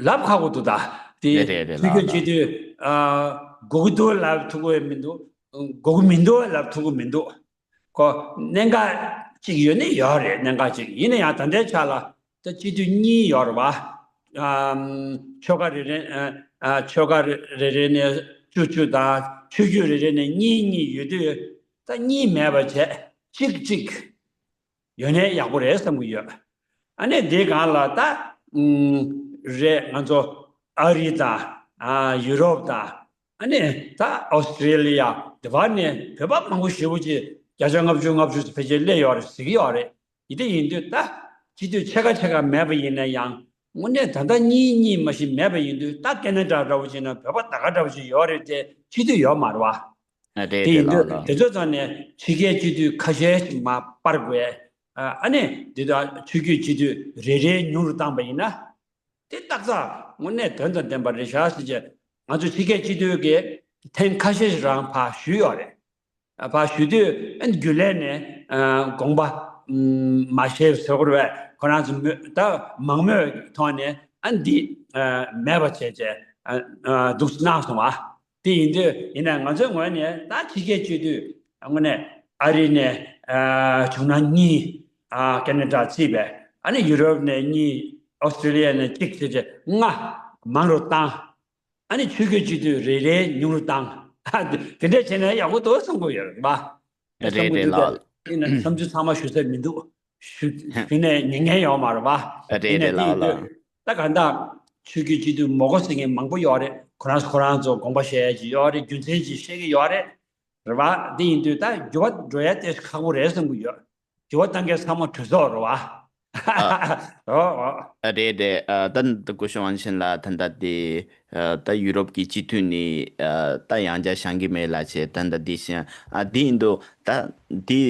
ལབ་ཁག་པོ་འདུག་ད་དེ། རེད་རེད་རེད། ཆོས་བརྒྱུད་ལགས་ལགས། སྤྱི་འཐུས་ཨ་དགོས་ཀྱི་འདུག་ལབ་ཐུབ་ཀྱི་མི་འདུག་དགོས་ཀྱི་མི་འདུག་ལབ་ཐུབ་ཀྱི་མི་འདུག་ཁོ་གནད་འགག་ཅིག་ཡོད་ནི་ཡོད་རེད། གནད་འགག་ཅིག་ཡིན་ན་ཡང་ད་ལྟའི་ཆ་ལ་ད་སྤྱི་འཐུས་གཉིས་ཡོད་རེད་བ། ཨམ་ཆོལ་ཁ་རེ་རེ། ཨ་ཨ་ཆོལ་ཁ་རེ་རེ་ནས་བཅུ་བཅུ་དང་། ཆོས་བརྒྱུད་རེ་རེ་ནས་གཉིས་གཉིས་ཡོད་དུས། ད་གཉིས་མེད་པ་བྱས་གཅིག་གཅིག་ཡོད་ནའི་ཡག་པོ་རེད་བསམ་གྱི་ཡོད། ཨ་ནི་འདིའི་སྒང་ལ་ད་ཨུམ་རེད། ང་ཚོ་ཨ་རི་དང་། ཨ་ཡུ་རོབ་དང་། ཨ་ནི་ད་ཨོ་སི་ཀྲི་ལི་ཡ། དེ་བར་ནས་བོད་པ་མང་པོ་ཞེ་པོ་ཅིག་བརྒྱ་ཆ་ལྔ་བཅུ་ལྔ་བཅུ་ཕལ་ཆེར་སླེབས་ཡོད་རེད་ཟེར་གྱི་ཡོད་རེད། ཡིན་དེ་ཡིན་དུས་ད་སྤྱི་འཐུས་ཕྱེད་ཀ་ཕྱེད་ཀ་མེད་པ་ཡིན་ན་ཡང་། དངོས་གནས་ད་ལྟ་གཉིས་གཉིས་མ་ཞིག་མེད་པ་ཡིན་དུས། ད་ཁེ་ན་ཌ་འདྲ་བོ་བྱས་ན་བོད་པ་ད་ག་འདྲ་བོ་ཞིག་ཡོད་རེད་དེ། སྤྱི་འཐུས་ཡོད་མ་རེད་བ། ཨ་རེད་དེ་རེད། ཡིན་དུས་ལགས་ལགས། དེ་ཚོ་ཚང་ནས་ཕྱི་རྒྱལ་སྤྱི་འཐུས་ཁ་ཤས་ཤིག་མར་སྤར་དགོས། ཨ་ཨ་ནི་འདི་དག་ཆོས་བརྒྱུད་སྤྱི་འཐུས་རེ་རེ་ཉུང་རུ་བཏང་པ་ཡིན་ན། དེ་ཏག་ཏག་དངོས་གནས་དོན་དང་ལྡན་པ་རེད་ཤག་ཟེར་བྱས། ང་ཚོ་ཕྱི་རྒྱལ་སྤྱི་འཐུས་ཀྱིས་ཐེངས་ཁ་ཤས་ཤིག་རང་ཕར་ཞུས་ཡོད་རེད། ཨ་ཕར་ཞུ་དུས་ཨ་རྒྱུན་ལས་ནས་ཨ་དགོངས་པ་ཨམ་མ་བཞེས་ཟེར་དགོས་རེད་པས། ཁོ་རང་ཚོ་མོས་ད་མང་མོས་ཐོག་ནས་ཨ་འདི་ཨ་མེད་པ་བྱས་བྱས་ཨ་ཨ་འདུག་གནང་སོང་བ། དེ་ཡིན་དུས་ཡིན་ན་ང་ཚོའི་ངོས་ནས་ད་ཕྱི་རྒྱལ་སྤྱི་འཐུས་དངོས་གནས་ཨ་རི་ནས་ཨ་བྱུང་ན་གཉིས། ཨ་ཁེ་ན་ཌ་བརྩིས་པས། ཨ་ནི་ཡུ་རོབ་ནས་གཉིས། ཨོ་སི་ཀྲི་ལི་ཡ་ནས་གཅིག་བྱས་བྱས་ལྔ་མང་རུ་བཏང་། ཨ་ནི་ཆོས་བརྒྱུད་སྤྱི་འཐུས་རེ་རེ་ཉུང་རུ་བཏང་། ཨ་དེ་འདྲ་བྱས་ན་ཡག་པོ་འདུག་བསམ་གྱི་ཡོད་རེད་པ། རེད་བསམ་གྱི་འདུག་རེད་ལགས། ཡིན་ན་བསམ་ཚུལ་ཚང་མ་ཞུ་ས་མི་འདུག་ཞུ་ཞུས་ནས་ཉན་མཁན་ཡོད་མ་རེད་པ། རེད་ཡིན་ན་རེད་དེ་ཡིན་ལགས་དུས་ལགས། ད་ག་འདྲ་ཆོས་བརྒྱུད་སྤྱི་འཐུས་མི་དགོས་ཟེར་མཁན་མང་པོ་ཡོད་རེད། ཁོ་རང་ཁོ་རང་ཚོ་དགོངས་པ་བཞེས་ཀྱི་ཡོད་རེད། རྒྱུ་མཚན་ཅིག་བཤད་ཀྱི་ཡོད་རེད། རེད་པ། དེ་ཡིན་དུས་ད་འགྱུར་བ་འགྲོ་ཡ་དེ་ཁག་པོ་རེད་བསམ་གྱི་ཡོད། འགྱུར་བ་གཏང་མཁན་ཚང་མ་གྲོས་ཚོགས་རེད་པ། ཨ། ཨོ་ཨོ། ཨ་རེད་རེད། ཨ་ད་ད་སྐུ་ཞབས་དབང་ཆེན་ལགས། ད་ད་དེ་ཨ་ད་ཡུ་རོབ་ཀྱི་སྤྱི་འཐུས་ནི་ཨ་ད་ཡང་བསྐྱར་བཞེངས་ཀྱི་མེད་ལབ་བྱས། ད་ད་དེ་བཞིན་ཨ་དེ་ཡིན་དུས་ད་དེ་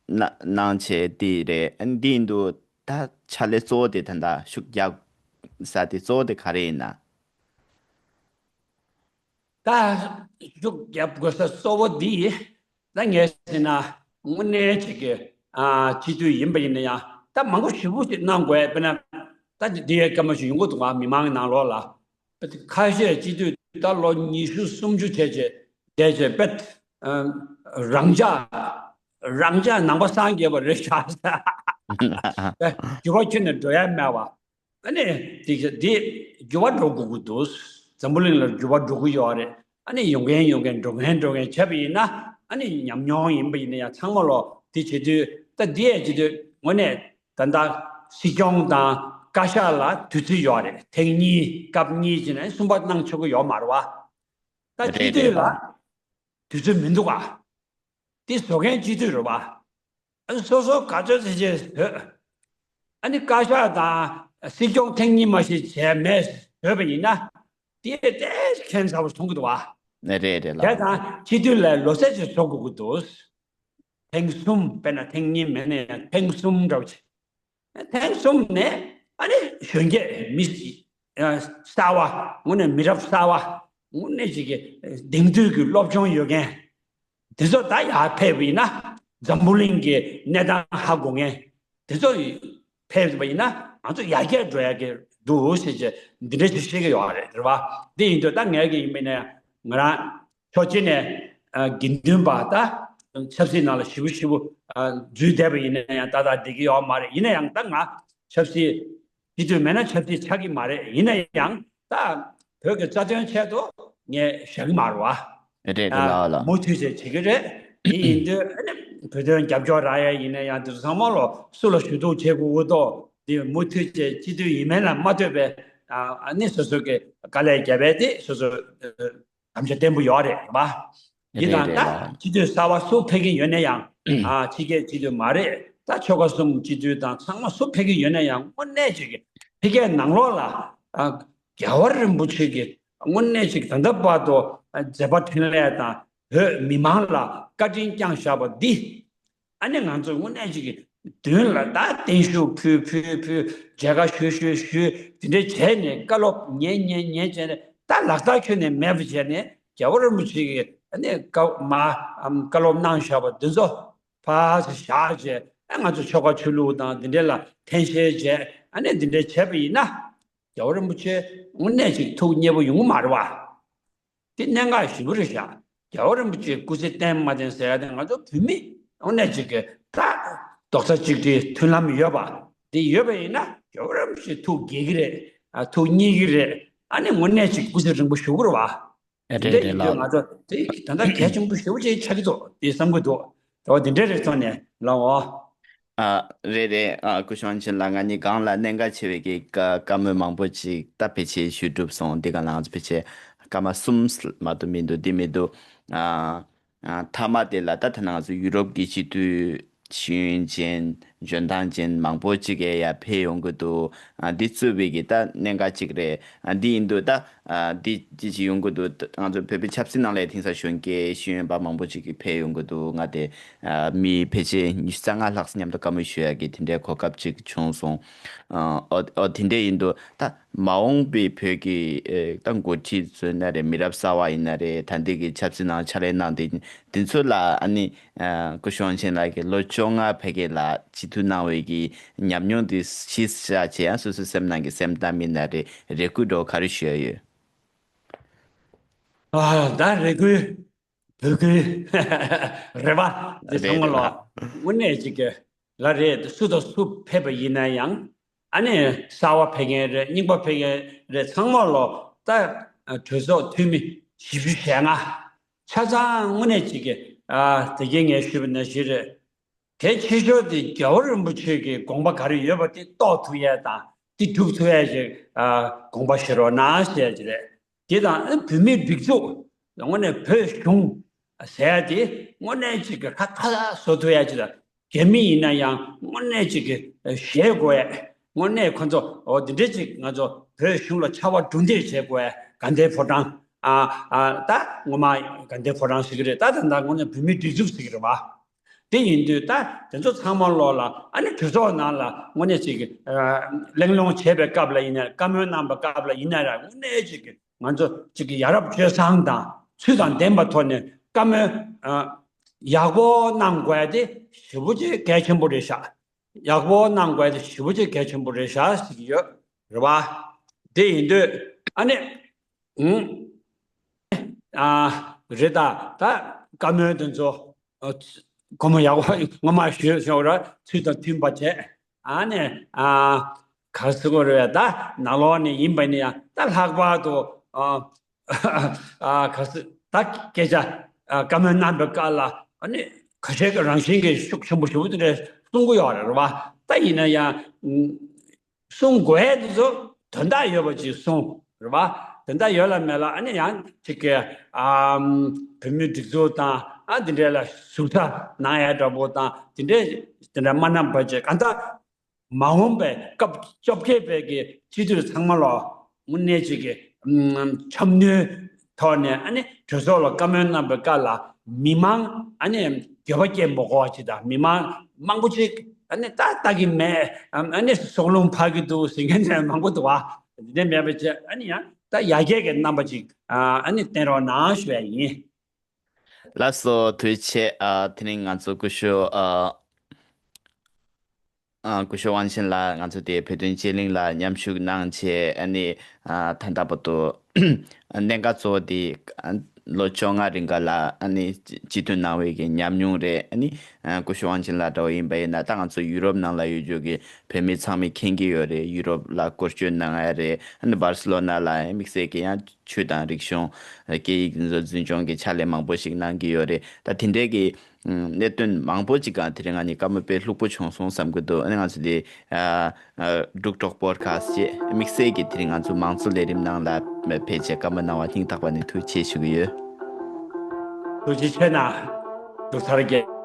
ན་གནང་བྱས་དེ་རེད། ཨ་དེ་ཡིན་དུས་ད་ཕྱག་ལས་གཙོ་བོ་དེ་ད་ད་ཤུགས་རྒྱག་ས་དེ་གཙོ་བོ་དེ་ག་རེ་ཡིན་ན། ད་ཤུགས་རྒྱབ་དགོས་ས་གཙོ་བོ་འདི་ད་ངས་ཟེར་ན་དངོས་གནས་ཅིག་གི་ཨ་སྤྱི་འཐུས་ཡིན་པ་ཡིན་ན་ཡང་ད་མང་པོ་ཞེ་པོ་ཅིག་གནང་དགོས། དཔེར་ན་ད་འདི་འདི་ཡའི་སྐར་མ་ཞིག་ཡོང་གི་འདུག་ག་མི་མང་གི་ནང་ལོགས་ལ། ཁ་ཤས་སྤྱི་འཐུས་ད་ལོ་ཉི་ཤུ་སུམ་ཅུ་བྱས་བྱས་བསྡད་བྱས་པད་ཨ་རང་འཇགས་རང་འཇགས་ནང་པ་སངས་རྒྱས་པ་རེད་ཤག་འགྱུར་བ་ཁྱོན་ནས་འགྲོ་ཡ་མེད་པ། ཨ་ནི་དེ་དེ་འགྱུར་བ་འགྲོ་དགོས་ཀྱི་འདུག་འཛམ་བུ་གླིང་ལ་འགྱུར་བ་འགྲོ་གི་ཡོད་རེད། ཨ་ནི་ཡོང་མཁན་ཡོང་མཁན་འགྲོ་མཁན་འགྲོ་མཁན་བྱས་པ་ཡིན་ན། ཨ་ནི་ཉམས་མྱོང་ཡིན་པ་ཡིན་ན་ཡང་ཚང་མ་ལོ་དེ་བྱེད་དུས་ད་འདི་ཡས་བྱེད་དུས་དངོས་གནས་ད་ལྟ་སྲིད་སྐྱོང་དང་བཀའ་ཤག་ལ་དུས་ཚོད་ཡོད་རེད། ཐེངས་གཉིས་སྐབས་གཉིས་བྱས་ནས་གསུམ་པ་གནང་ཆོག་གི་ཡོད་མ་རེད་བ། ད་རེད་སྤྱི་འཐུས་རེད་ལ་ལགས། དུས་ཚོད་མི་འདུག་ག་འདི་བཟོ་མཁན་སྤྱི་འཐུས་རེད་བ། ཨ་ནི་སོ་སོ་ག་ཚོད་ཟེར་བྱས་བཟོས། ཨ་ནི་བཀའ་ཤག་དང་སྲིད་སྐྱོང་ཐེངས་གཉིས་མ་ཞིག་བྱས་མེད་བཟོས་པ་ཡིན་ན། དེ་ཏོག་ཙམ་ཁྱད་མཚར་པོ་མཐོང་གི་འདུག་བ། རེད་རེད་ལགས། དེ་དང་སྤྱི་འཐུས་ལ་ལོ་ཙཱ་ཅིག་བཟོ་དགོས་ཀྱི་འདུག་ཐེངས་གསུམ། དཔེར་ན་ཐེངས་གཉིས་མིན་ན་ཡང་ཐེངས་གསུམ་འདྲ་བོ་ཅིག་ཐེངས་གསུམ་ནས་ཨ་ནི་གཞོན་སྐྱེས་མི་གསར་བ། དངོས་གནས་མི་རབས་གསར་བ། དངོས་གནས་ཅིག་གི་དེང་དུས་ཀྱི་སློབ་སྦྱོང་ཡོད་མཁན་དེ་ཚོ་ད་ཡར་ཕེབས་པ་ཡིན་ན། འཛམ་བུ་གླིང་གི་གནས་སྟངས་ཧ་གོ་མཁན་དེ་ཚོ་ཕེབས་པ་ཡིན་ན་ང་ཚོ་ཡར་རྒྱས་འགྲོ་ཡ་གི་འདུག་ཟེར་བྱས་འདི་འདྲ་ཞིག་བཤད་ཀྱི་ཡོད་རེད། རེད་བ། འདི་ཡིན་དུས་ད་ངས་ཀྱི་ཡིན་པ་ཡིན་ན་ང་རང་ཕྱོགས་གཅིག་ནས་ཨ་དགེ་འདུན་པ་ད་ཆབ་སྲིད་ནང་ལ་ཞེ་པོ་ཞེ་པོ་ཨ་འཛུལ་བསྡད་པ་ཡིན་ན་ཡང་ཏག་ཏག་བསྡད་ཀྱི་ཡོད་མ་རེད། ཡིན་ན་ཡང་ད་ང་ཆབ་སྲིད་སྤྱི་འཐུས་མེད་ན་ཆབ་སྲིད་ཆགས་ཀྱི་མ་རེད། ཡིན་ན་ཡང་ད་བོད་ཀྱི་རྩ་དོན་ཆེད་དུ་ངས་བཞག་གི་མ་རེད་བ། རེད་རེད་ལགས་ལགས། མུ་མཐུད་བྱས་བྱེད་ཀྱི་རེད། དེ་ཡིན་དུས་ཨ་ནི་བོད་དོན་རྒྱབ་སྐྱོར་རག་ཡ་ཡིན་ན་ཡང་དེ་ཚོ་ཚང་མ་ལོ་སུ་ལ་ཞུ་གཏུག་བྱེད་དགོས་འོ་ཏོ་དེ་མུ་མཐུད་བྱས་སྤྱི་འཐུས་ཡིན་མིན་ལ་མ་ལྟོས་པའི་ཨ་ནི་སོ་སོ་གི་དཀའ་ལས་བརྒྱབ་པས་དེ་སོ་སོ་དམ་བཅའ་བརྟན་པོ་ཡོད་རེད་བ། ཡིན་ནའང་ད་སྤྱི་འཐུས་གསར་བ་སུ་ཕེབས་ཀྱི་ཡོད་ན་ཡང་ཨ་ཕྱི་རྒྱལ་སྤྱི་འཐུས་མ་རེད། ད་ཆོལ་ཁ་གསུམ་སྤྱི་འཐུས་དང་ཚང་མ་སུ་ཕེབས་ཀྱི་ཡོད་ན་ཡང་དངོས་གནས་ཅིག་གི་ཕྱི་རྒྱལ་ནང་ལོགས་ལ་ཨ་རྒྱལ་བ་རིན་པོ་ཆེ་གི་དངོས་གནས་ཅིག་ད་ལྟ་བར་དུ་མཛད་པ་འཕྲིན་ལས་དང་བོད་མི་མང་ལ་བཀའ་དྲིན་བསྐྱངས་བཞག་པ་འདི། ཨ་ནི་ང་ཚོ་དངོས་གནས་ཅིག་གི་མདུན་ལ་ད་བརྟན་བཞུགས་ཕུལ་ཕུལ་ཕུལ་མཇལ་ཁ་ཞུ་ཞུ་ཞུ་དེ་འདྲ་བྱས་ནས་བཀའ་སློབ་ཉན་ཉན་ཉན་བྱས་ནས་ད་ལག་བསྟར་ཁྱོན་ནས་མེད་པ་བྱས་ནས་རྒྱལ་བ་རིན་པོ་ཆེ་གིས་ཨ་ནི་བཀའ་མ་བཀའ་སློབ་གནང་བཞག་པ་འདི་ཚོ་ཕར་བཞག་བྱས་ཨ་ང་ཚོ་ཆོལ་ཁ་ཆོས་ལུགས་དང་འདི་འདྲ་ལ་འཐེན་འཁྱེར་བྱས་ཨ་ནི་འདི་འདྲ་བྱས་པ་ཡིན་ན་རྒྱལ་བ་རིན་པོ་ཆེ་དངོས་གནས་ཅིག་ཐུགས་མཉེས་པོ་ཡོང་གི་མ་རེད་བ། དེ་གནད་འགག་ཞེ་པོ་རེད་ཤག་རྒྱལ་བ་རིན་པོ་ཆེ་སྐུ་ཚེ་བརྟན་མ་བརྟན་ཟེར་ཡ་དེ་ང་ཚོ་བོད་མི་དངོས་གནས་ཅིག་གི་ད་རྡོག་རྩ་གཅིག་སྒྲིལ་མཐུན་ལམ་ཡོད་པ་དེ་ཡོད་པ་ཡིན་ན་རྒྱལ་བ་རིན་པོ་ཆེ་ཐུགས་དགྱེས་ཀྱི་རེད། ཨ་ཐུགས་མཉེས་ཀྱི་རེད། ཨ་ནི་དངོས་གནས་ཅིག་སྐུ་ཚེ་རིང་པོ་བཞུགས་ཀྱི་རེད་བ། དེ་འདྲ་ཡིན་དུས་ང་ཚོ་དེ་ད་ལྟ་གལ་ཆེན་པོ་ཞེ་པོ་ཅིག་ཆགས་ཀྱི་འདུག་དེ་བསམ་གྱི་འདུག་དེ་བ་དེ་འདྲ་རེད་ཐོག་ནས་ལའོ། ཨ། རེད་རེད། ཨ། སྐུ་ཞབས་ཆེན་ལགས་ང་གཉིས་སྒང་ལ་གནད་འགག་ཆེ་བའི་གི་བཀའ་བཀའ་མོལ་མང་པོ་ཅིག་ད་ཕལ་ཆེར་ཞུས་གྲུབ་སོང་། འདི་ག་ལ་ང་ཚོ་ཕལ་ཆེར་སྐར་མ་གསུམ་མ་གཏོགས་མི་འདུག་འདི་མི་འདུག་ཨ། ཨ། མཐའ་མ་དེ་ལ་ད་ཐ་ན་ང་ཚོ་ཡུ་རོབ་ཀྱི་སྤྱི་འཐུས་ཤེས་ཡོན་ཅན་འཇོན་ཐང་ཅན་མང་པོ་ཅིག་གིས་ཡར་ཕེབས་ཡོང་གི་འདུག་ཨ། འདི་གཙོས་པའི་གི་ད་གནད་འགག་ཅིག་རེད། ཨ། འདི་ཡིན་དུས་ད། ཨ། འདི་ཅི་ཅི་ཡོང་གི་འདུག་ང་ཚོ་བོད་པའི་ཆབ་སྲིད་ནང་ལ་དེང་སང་གཞོན་སྐྱེས་ཤེས་ཡོན་པ་མང་པོ་ཅིག་གིས་ཕེབས་ཡོང་གི་འདུག་ང་དེ་ཨ། མི་ཕལ་ཆེར་ཉི་ཤུ་རྩ་ལྔ་ལྷག་མཉམ་དུ་བཀའ་མོལ་ཞུ་ཡ་གི་དེ་འདྲའི་གོ་སྐབས་ཅིག་བྱུང་སོང་། ཨ། ཨོ་ཨོ་དེ་འདྲ་ཡིན་དུས་ད་མ་འོངས་པའི་བོད་ཀྱི་ཨེ། ད་འགོ་ཁྲིད་ཚོ་ཡིན་ན་རེད། མི་རབས་གསར་པ་ཡིན་ན་རེད། ད་འདི་གི་ཆབ་སྲིད་ནང་ཕྱག་ལས་གནང་དེ་དེ་ཚོ་ལ་ཨ་ནི་ཨ། སྐུ་ཞབས་ཆེན་ལགས་ཀྱིས་ལོ་བཅོ་ལྔ་ཕ་གི་ལ་སྤྱི་འཐུས་གནང་བའི་གི་ཉམས་མྱོང་དེ་ཕྱིས་བཞག་བྱས་ཡང་སོ་སོའི་སེམས་ནང་གི་སེམས་གཏམ་ཡིན་ན་རེད། རེ་སྐུལ་འདྲ་བོ་ག་རེ་ཞུ་ཡ་ཡོད། ཨ། ད་རེ་སྐུལ་འབོད་སྐུལ་རེ་བ་འདི་ཚང་མ་ལ་དངོས་གནས་ཅིག་གི་ལ་རེད། སུ་དང་སུ་ཕེབས་པ་ཡིན་ན་ཡང་ཨ་ནི་གསར་པ་ཕེབས་མཁན་རེད། རྙིང་པ་ཕེབས་མཁན་རེད། ཚང་མ་ལ་ད་གྲོས་ཚོགས་འཐུས་མི་བཞི་བཅུ་ཞེ་ལྔ་ཆ་ཚང་དངོས་གནས་ཅིག་གི་ཨ། དེ་གའི་ངས་ཞུས་པ་ནང་བཞིན་རེད། གལ་ཆེ་ཤོས་དེ་རྒྱལ་བ་རིན་པོ་ཆེ་གི་དགོངས་པ་ག་རེ་ཡོད་པ་དེ་རྟོགས་ཐུབ་ཡས་དང་དེ་སྒྲུབ་ཐུབ་ཡས་ཀྱི་ཨ། དགོངས་པ་བཞེས་རོགས་གནང་ཞེས་ཀྱི་རེད། དེ་དང་ཨ། བོད་མིའི་སྒྲིག་འཛུགས་དངོས་གནས་བོད་གཞུང་ཟེར་ཡས་དེ་དངོས་གནས་ཅིག་གི་ཧ་ཁ་བཟོ་ཐུབ་ཡས་ཀྱི་དང་རྒྱ་མི་ཡིན་ན་ཡང་དངོས་གནས་ཅིག་གི་ཞེད་དགོས་ཡས། དངོས་གནས་ཁོ་ཚོ་འོ་འདི་འདྲས་ཅིག་ང་ཚོ་བོད་གཞུང་ལ་ཕྱར་བ་གྲུ་འདེགས་བྱེད་དགོས་ཡས་དགའ་ལྡན་ཕོ་བྲང་ཨ། ཨ། ད་ངོ་མ་དགའ་ལྡན་ཕོ་བྲང་ཟེར་གི་རེད། ད་ད་ད་དངོས་གནས་བོད་མིའི་སྒྲིག་འཛུགས་ཟེར་གི་རེད་བ། དེ་ཡིན་དུས་ད་དེ་ཚོ་ཚང་མ་ལོག་ལ་ཨ་ནི་གྲོས་ཚོགས་ནང་ལ་དངོས་གནས་ཅིག་གི་ཨ། གླེང་སློང་བྱས་པའི་སྐབས་ལ་ཡིན་ན་བཀའ་མོལ་གནང་བའི་སྐབས་ལ་ཡིན་ན་ར་དངོས་གནས་ཅིག་གི་ང་ཚོ་ཅིག་གི་ཡ་རབས་སྤྱོད་བཟང་དང་ཚུལ་དང་ལྡན་པའི་ཐོག་ནས་བཀའ་མོལ་ཨ། ཡག་པོ་གནང་དགོས་ཡ་དེ་ཞེ་པོ་ཅིག་གལ་ཆེན་པོ་རེད་ཤག་ཡག་པོ་གནང་དགོས་ཡ་དེ་ཞེ་པོ་ཅིག་གལ་ཆེན་པོ་རེད་ཤག་ཟེར་གྱི་ཡོད་རེད་བ། དེ་ཡིན་དུས་ཨ་ནི་ཨུང་ཨ། རེད་ད། ད་བཀའ་མོལ་དེ་ཚོ་ཨ། སྒོར་མོ་ཡག་པོ་ངོ་མ་ཞུས་ཤོག་ར་ཚུལ་དང་མཐུན་པ་བྱས། ཨ་ནི་ཨ། ག་རེ་ཟེར་དགོས་རེད། ད་ནང་ལོགས་ནས་ཡིན་པ་ནི་ཡང་ད་ལྷག་པར་དུ་ཨ། ཨ། ག་རེ་ཟེར་ད་སྐད་ཆ་ཨ། བཀའ་མོལ་གནང་པའི་སྐབས་ལ་ཨ་ནི་ཁ་ཤས་ཀྱི་རང་བཞིན་གྱི་ཤུགས་ཆེན་པོ་ཞེ་པོ་དེ་འདྲ་གསུང་གི་ཡོད་རེད་བ། ད་ཡིན་ན་ཡང་གསུང་དགོས་ཡས་དེ་ཚོ་དོན་དག་ཡོད་པ་ཅིག་གསུང་རེད་བ། དོན་དག་ཡོད་ལ་མེད་ལ་ཨ་ནི་ཡང་ཅིག་གི་ཨ། བོད་མིའི་སྒྲིག་འཛུགས་དང་ཨ་འདི་འདྲ་ལ་ཟུར་ཟ་གནང་ཡས་འདྲ་པོ་དང་དེ་འདྲ་དེ་འདྲ་མ་གནང་པ་བྱས། གང་ལྟར་མ་འོངས་པའི་སྐབས་བཅོ་བརྒྱད་པའི་གི་སྤྱི་འཐུས་ཚང་མ་ལ་དངོས་གནས་ཅིག་གི་ཨམ། འཆམ་མཐུན་ཐོག་ནས་ཨ་ནི་གྲོས་ཚོགས་ལ་བཀའ་མོལ་གནང་པའི་སྐབས་ལ་མི་མང་ཨ་ནི་འགྱོད་པ་སྐྱེ་མ་དགོས་པ་ཅིག་དང་མི་མང་མང་པོ་ཅིག་ཨ་ནི་ད་ལྟ་གི་མེད་ཨ་ནི་སྲོག་རླུང་འཕར་གྱི་འདུག་ཟེར་མཁན་དེ་མང་པོ་འདུག་བ། དེ་འདྲ་མེད་པ་བྱས་ཨ་ནི་ཡང་ད་ཡར་རྒྱས་ཀྱི་རྣམ་པ་ཅིག་ཨ་ནི་བསྟན་རོགས་གནང་ཞུ་ཡ་ཡིན། ལགས་སོ། ཐུགས་རྗེ་ཆེ། ཨ། དེ་རིང་ང་ཚོ་སྐུ་ཞབས་ཨ་ཨ་སྐུ་ཞབས་དབང་ཆེན་ལགས་ང་ཚོ་དེ་བོད་དོན་དཔྱད་གླེང་ལ་མཉམ་ཞུགས་གནང་བྱས། ཨ་ནི་ཨ་ད་ལྟ་བར་དུ་གནད་འགག་གཙོ་བོ་དེ་ཨ་ལོ་བཅོ་ལྔ་རིང་ག་ལ་ཨ་ནི་སྤྱི་འཐུས་གནང་བའི་གི་ཉམས་མྱོང་རེད། ཨ་ནི་ཨ་སྐུ་ཞབས་དབང་ཆེན་ལགས་འདྲ་བོ་ཡིན་པ་ཡིན་ན། ད་ང་ཚོ་ཡུ་རོབ་ནང་ལ་ཡོད་རྒྱུ་གི་བོད་མི་ཚང་མས་མཁྱེན་གྱི་ཡོད་རེད། ཡུ་རོབ་ལ་སྐོར་སྐྱོད་གནང་ཡ་རེད། ཨ་ནི་སྦར་སི་ལོ་ན་ལ་དམིགས་བསལ་གྱི་ཡང་ཆོས་དང་རིག་གཞུང་སྐད་ཡིག་འཛིན་སྐྱོང་གི་ཕྱག་ལས་མང་པོ་ཞིག་གནང་གི་ཡོད་རེད། ད་དེ་འདྲའི་གི་གནད་དོན་མང་པོ་ཅིག་གང་དེ་རིང་ང་གཉིས་བཀའ་མོལ་དཔེ་ལྷུག་པོ་བྱུང་སོང་བསམ་གྱི་འདུག་ཨ་ནི་ང་ཚོ་དེ་ཨ་ཨ་འབྲུག་གྲོགས་པོ་ཌི་ཁ་སི་ཊི་ཅེས་དམིགས་བསལ་གྱི་དེ་རིང་ང་ཚོ་མང་གཙོ་ལས་རིམ་ནང་ལ་ཕེབས་བྱས་བཀའ་མོལ་གནང་བ་སྙིང་ཐག་པ་ནས་ཐུགས་རྗེ་ཆེ་ཞུ་གི་ཡོད། ཐུགས་རྗེ་ཆེ་གནང་། འབྲུག་ཚར་རྒྱལ།